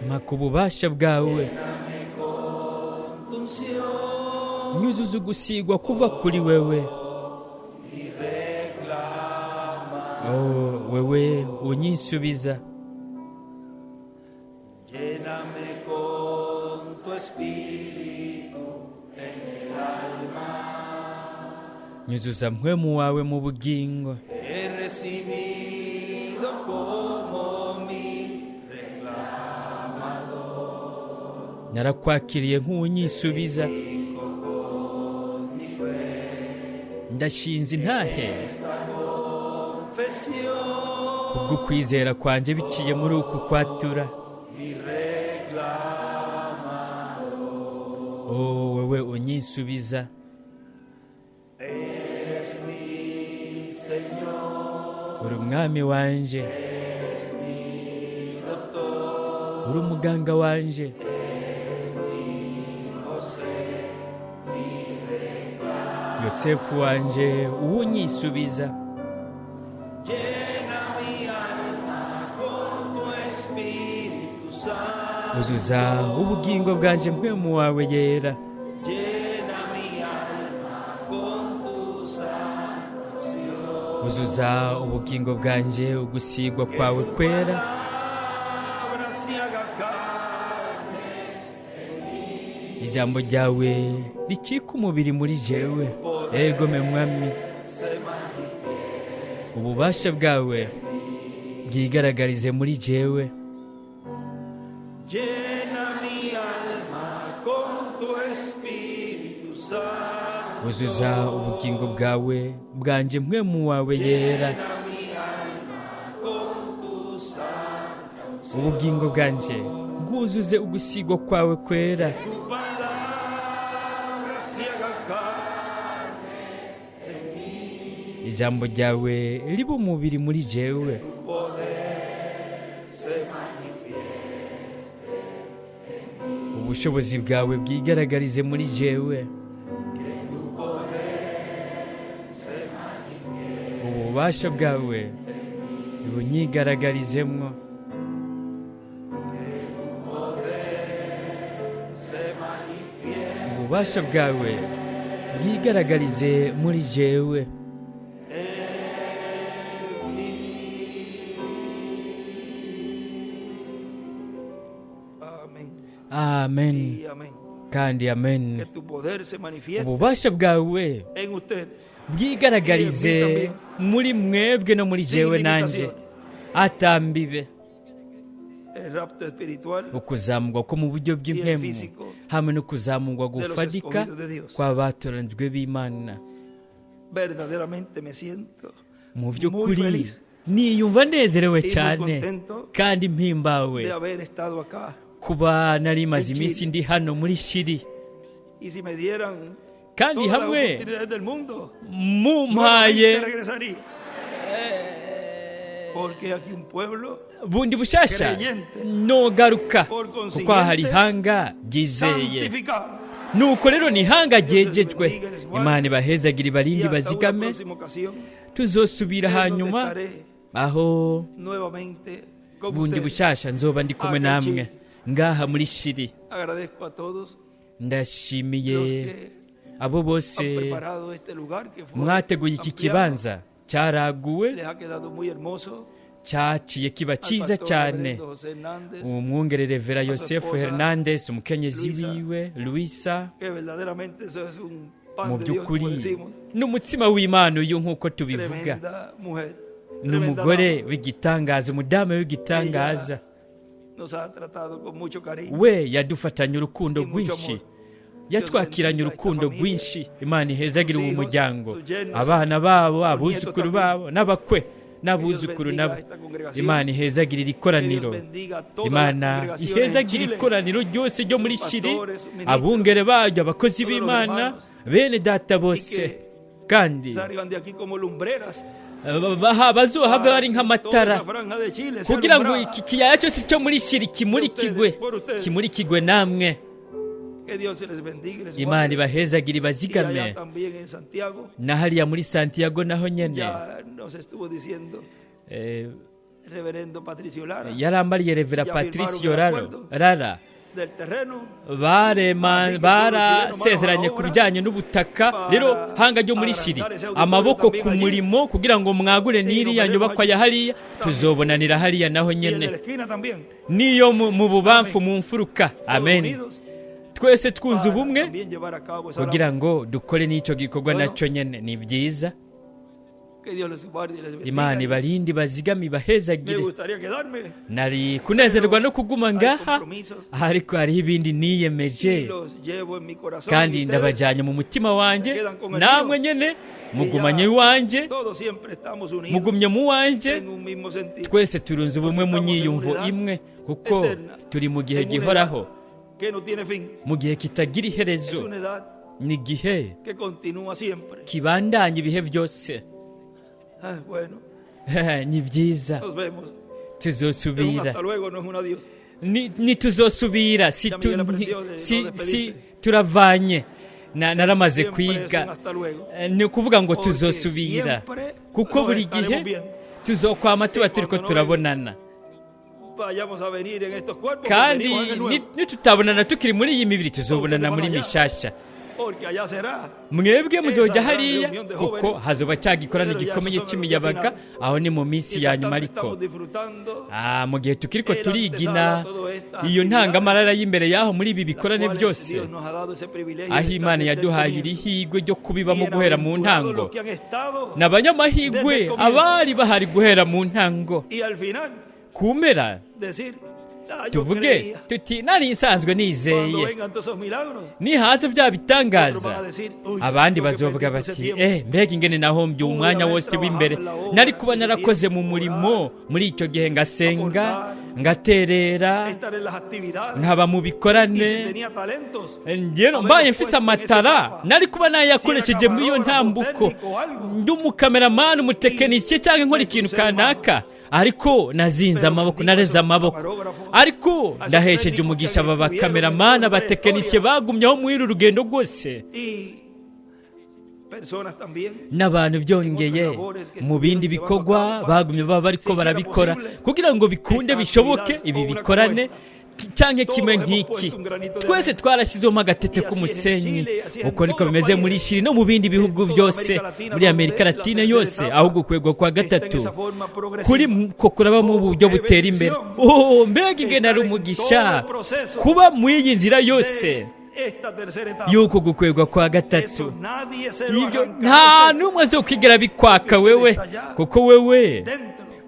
Mpa ububasha bwawe, nyuzuza ugusigwa kuva kuri wewe. Oh, wewe unyisubiza. Nyuzuza mpwemu wawe mu bugingo. Narakwakiriye nk'unyisubiza, ndashinze intahe kubwo kwizera kwanjye biciye muri uku kwatura. Oh, wewe unyisubiza. Uri umwami wanje, uri umuganga wanje, Yosefu wanje uwunyisubiza. Uzuza ubugingo bwanje mpwemu wawe yera. Uzuza ubugingo bwanje ugusigwa kwawe kwera. Ijambo ryawe ricika umubiri muri jewe. Ego me mwami, ububasha bwawe bwigaragarize muri jewe. Uzuza ubugingo bwawe bwanje mpwemu wawe yera. Ubugingo bwanje bwuzuze ugusigwa kwawe kwera. Ijambo ryawe ribe umubiri muri jewe. Ubushobozi bwawe bwigaragarize muri jewe. Ububasha bwawe bunyigaragarizemwo. Ububasha bwawe bwigaragarize muri jewe. Amen Y amén. kandi amen. Que tu poder se manifieste Ububasha bwawe en ustedes. bwigaragarize muri mwebwe no muri Sin jewe nanjye limitaciones. atambibe. El rapto espiritual Ukuzamurwa ko mu buryo bw'impemu físico hamwe no kuzamurwa de los gufatika escogidos de Dios. kw'abatoranijwe b'Imana. Verdaderamente me siento Mu muy by'ukuri feliz niyumva nezerewe y muy cyane contento kandi mpimbawe de haber estado acá. kuba nari maze En iminsi Chile. ndi hano muri Shiri. Y si me dieran Kandi todas las hamwe oportunidades del mundo, mumpaye nuevamente regresaría. Porque aquí un pueblo bundi bushasha creyente, nogaruka, por kuko aha hari consiguiente, ihanga ryizeye. santificado. Nuko rero ni ihanga ryejejwe. Dios les bendiga y les guarde. Imana ibahezagire Y ibarinde hasta una ibazigame. próxima ocasión, Tuzosubira en donde hanyuma estaré aho nuevamente con bundi ustedes. bushasha nzoba ndi kumwe Aka namwe Chile. ngaha muri Shiri. Agradezco a todos Ndashimiye los que abo han bose preparado este lugar que fue mwateguye iki ampliado. kibanza cyaraguwe, Les ha quedado muy hermoso. cyaciye kiba Al cyiza pastor cyane. reverendo José Hernández, Umwungere Revera a su Yosefu esposa, Hernandez, umukenyezi Luisa, wiwe Luisa, que verdaderamente eso es un pan mu de Dios, como by'ukuri decimos. ni umutsima w'Imana uyu nk'uko tubivuga. Tremenda mujer, Ni tremenda umugore dama. w'igitangaza, umudamu w'igitangaza. Ella nos ha tratado con mucho cariño We yadufatanye urukundo y mucho rwinshi, amor. yatwakiranye urukundo familia, rwinshi. Imana ihezagire sus ubu hijos, muryango, sus yernos, abana babo, sus abuzukuru nietos babo, n'abakwe n'abuzukuru bendiga nabo. esta congregación. Imana ihezagire iri Que Dios koraniro. bendiga a todas las Imana congregaciones en ihezagire Chile. ikoraniro ryose ryo muri sus Shiri, pastores, sus ministros, abungere baryo, abakozi todos los b'Imana, hermanos, bene data bose, que kandi salgan de aquí como lumbreras bazohave para bari que toda nk'amatara esa franja de Chile sea kugira ngo alumbrada. iki kiyaya cyose cyo muri Shiri kimurikigwe, ustedes, por ustedes. kimurikigwe namwe. Que Dios se les bendiga y les Imana guarde. ibahezagire Y allá ibazigame. también en Santiago Na hariya muri Santiago naho nyene ya nos estuvo diciendo el reverendo Patricio Lara yarambariye Revera Ya firmaron Patricio el Raro acuerdo. Rara del terreno. barema Así que barasezeranye pueblo ku chileno, bijyanye n'ubutaka. para Rero hanga ryo muri Shiri, agrandar ese auditorio amaboko también ku allí. murimo kugira ngo mwagure n'iriya nos veremos nyubakwa ya hariya, tuzobonanira hariya naho Y el de nyene la esquina también. niyo mu bubamfu mu mfuruka. Todos Amen. unidos Twese twunze para ubumwe también llevar a cabo esa kugira labor. ngo dukore n'icyo gikorwa Bueno. nacyo nyene. Ni byiza. Que Dios les guarde y les bendiga. Imana ibarinde ibazigame Me ibahezagire. gustaría quedarme Nari kunezerwa no kuguma Hay ngaha, compromisos ariko hariho ibindi niyemeje y los llevo en mi corazón. kandi Y ustedes, ndabajyanye mu mutima wanjye. se quedan con el Namwe mío. nyene mugumanye iwanjye, todos siempre estamos unidos mugumye mu wanjye. en un mismo sentido. Twese turunze ubumwe mu Estamos en nyiyumvo una edad imwe, kuko eterna, turi mu gihe en una gihoraho, edad que no tiene fin. mu gihe kitagira Es iherezo. una edad Ni igihe que continúa siempre. kibandanya ibihe byose. Ah, bueno, Ni byiza. nos vemos. Es un Tuzosubira. hasta luego, no es un adiós. Ntituzosubira si Ya tu- Miguel aprendió de si no si despedirse. turavanye. Naramaze Siempre es un kwiga. hasta luego. Ni ukuvuga ngo Porque tuzosubira, siempre kuko nos buri estaremos gihe viendo. tuzokwama tuba Y turiko cuando no turabonana. Vayamos a venir en estos cuerpos, Kandi venimos en el nuevo. nitutabonana tukiri muri iyi mibiri, tuzobonana muri mishasha. Porque allá será. Mwebwe muzoja Esa gran hariya, reunión de kuko jóvenes. hazoba cya gikorane Pero ya gikomeye esos son los cy'imiyabaga. días Aho ni mu minsi ya Mientras nyuma. tanto Ariko estamos disfrutando mu gihe tukiriko el turigina antesala a todas estas iyo actividades, ntangamarara y'imbere y'aho muri ibi las bikorane cuales byose, Dios nos ha dado ese privilegio aho de estar Imana desde el yaduhaye iri comienzo. higwe ryo kubibamo guhera mu Bienaventurados ntango. los que han estado Ni abanyamahigwe desde el comienzo. abari bahari guhera mu ntango. Y al final Ku mpera decir, ah, yo tuvuge creía. tuti nari nsanzwe Cuando nizeye. vengan todos esos milagros, Nihaze bya otros van bitangaza, a decir, uy, abandi lo que bazovuga perdí todo ese bati tiempo. mbega ingene nahombye umwanya haber wose w'imbere, trabajado en la obra nari kuba ese narakoze tiempo, mu murimo muri icyo gihe, ngasenga, aportar, ngaterera, estar en las actividades. nkaba mu Y si bikorane. tenía talentos, Njyewe mbaye mfise amatara nari kuba nayakoresheje muri iyo ntambuko, ndi umukameramani, umutekinisiye, cyangwa nkora ikintu kanaka, ariko nazinze amaboko, nareze amaboko. Ariko ndahesheje umugisha aba bakameramani, abatekinisiye bagumyeho muri uru rugendo rwose, y personas también n'abantu byongeye mu bindi bikorwa bagumye baba bariko barabikora kugira ngo bikunde bishoboke ibi bikorane. Canke kimwe nk'iki, twese twarashyizemo agatete k'umusenyi. Uko niko bimeze muri Shiri no mu bindi bihugu byose, muri Amerika Latine yose, ahubwo ukwegwa kwa gatatu kuri ko kuraba mu buryo butera imbere. Oh, mbega ingene ari umugisha kuba muri iyi nzira yose y'uko gukwegwa kwa gatatu! Ibyo nta n'umwe azokwigera bikwaka wewe, kuko wewe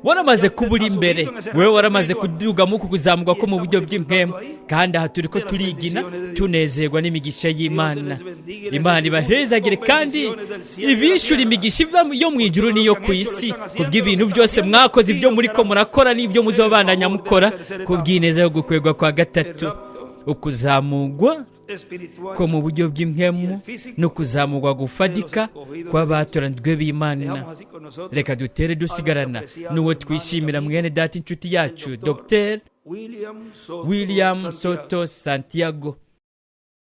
waramaze kuba uri imbere, wewe waramaze kudugamo uku kuzamurwa ko mu buryo bw'impwemu. Kandi aha turi ko turigina, tunezerwa n'imigisha y'Imana. Imana ibahezagire kandi ibishyura imigisha iva yo mu ijuru n'iyo ku isi, ku bw'ibintu byose mwakoze, ibyo muri ko murakora n'ibyo muzobandanya mukora, ku bw'ineza yo gukwegwa kwa gatatu, ukuzamurwa ko mu buryo bw'impwemu no kuzamurwa gufatika kw'abatoranijwe b'Imana. Reka dutere dusigarana n'uwo twishimira, mwene data, inshuti yacu, Dr William Soto Santiago.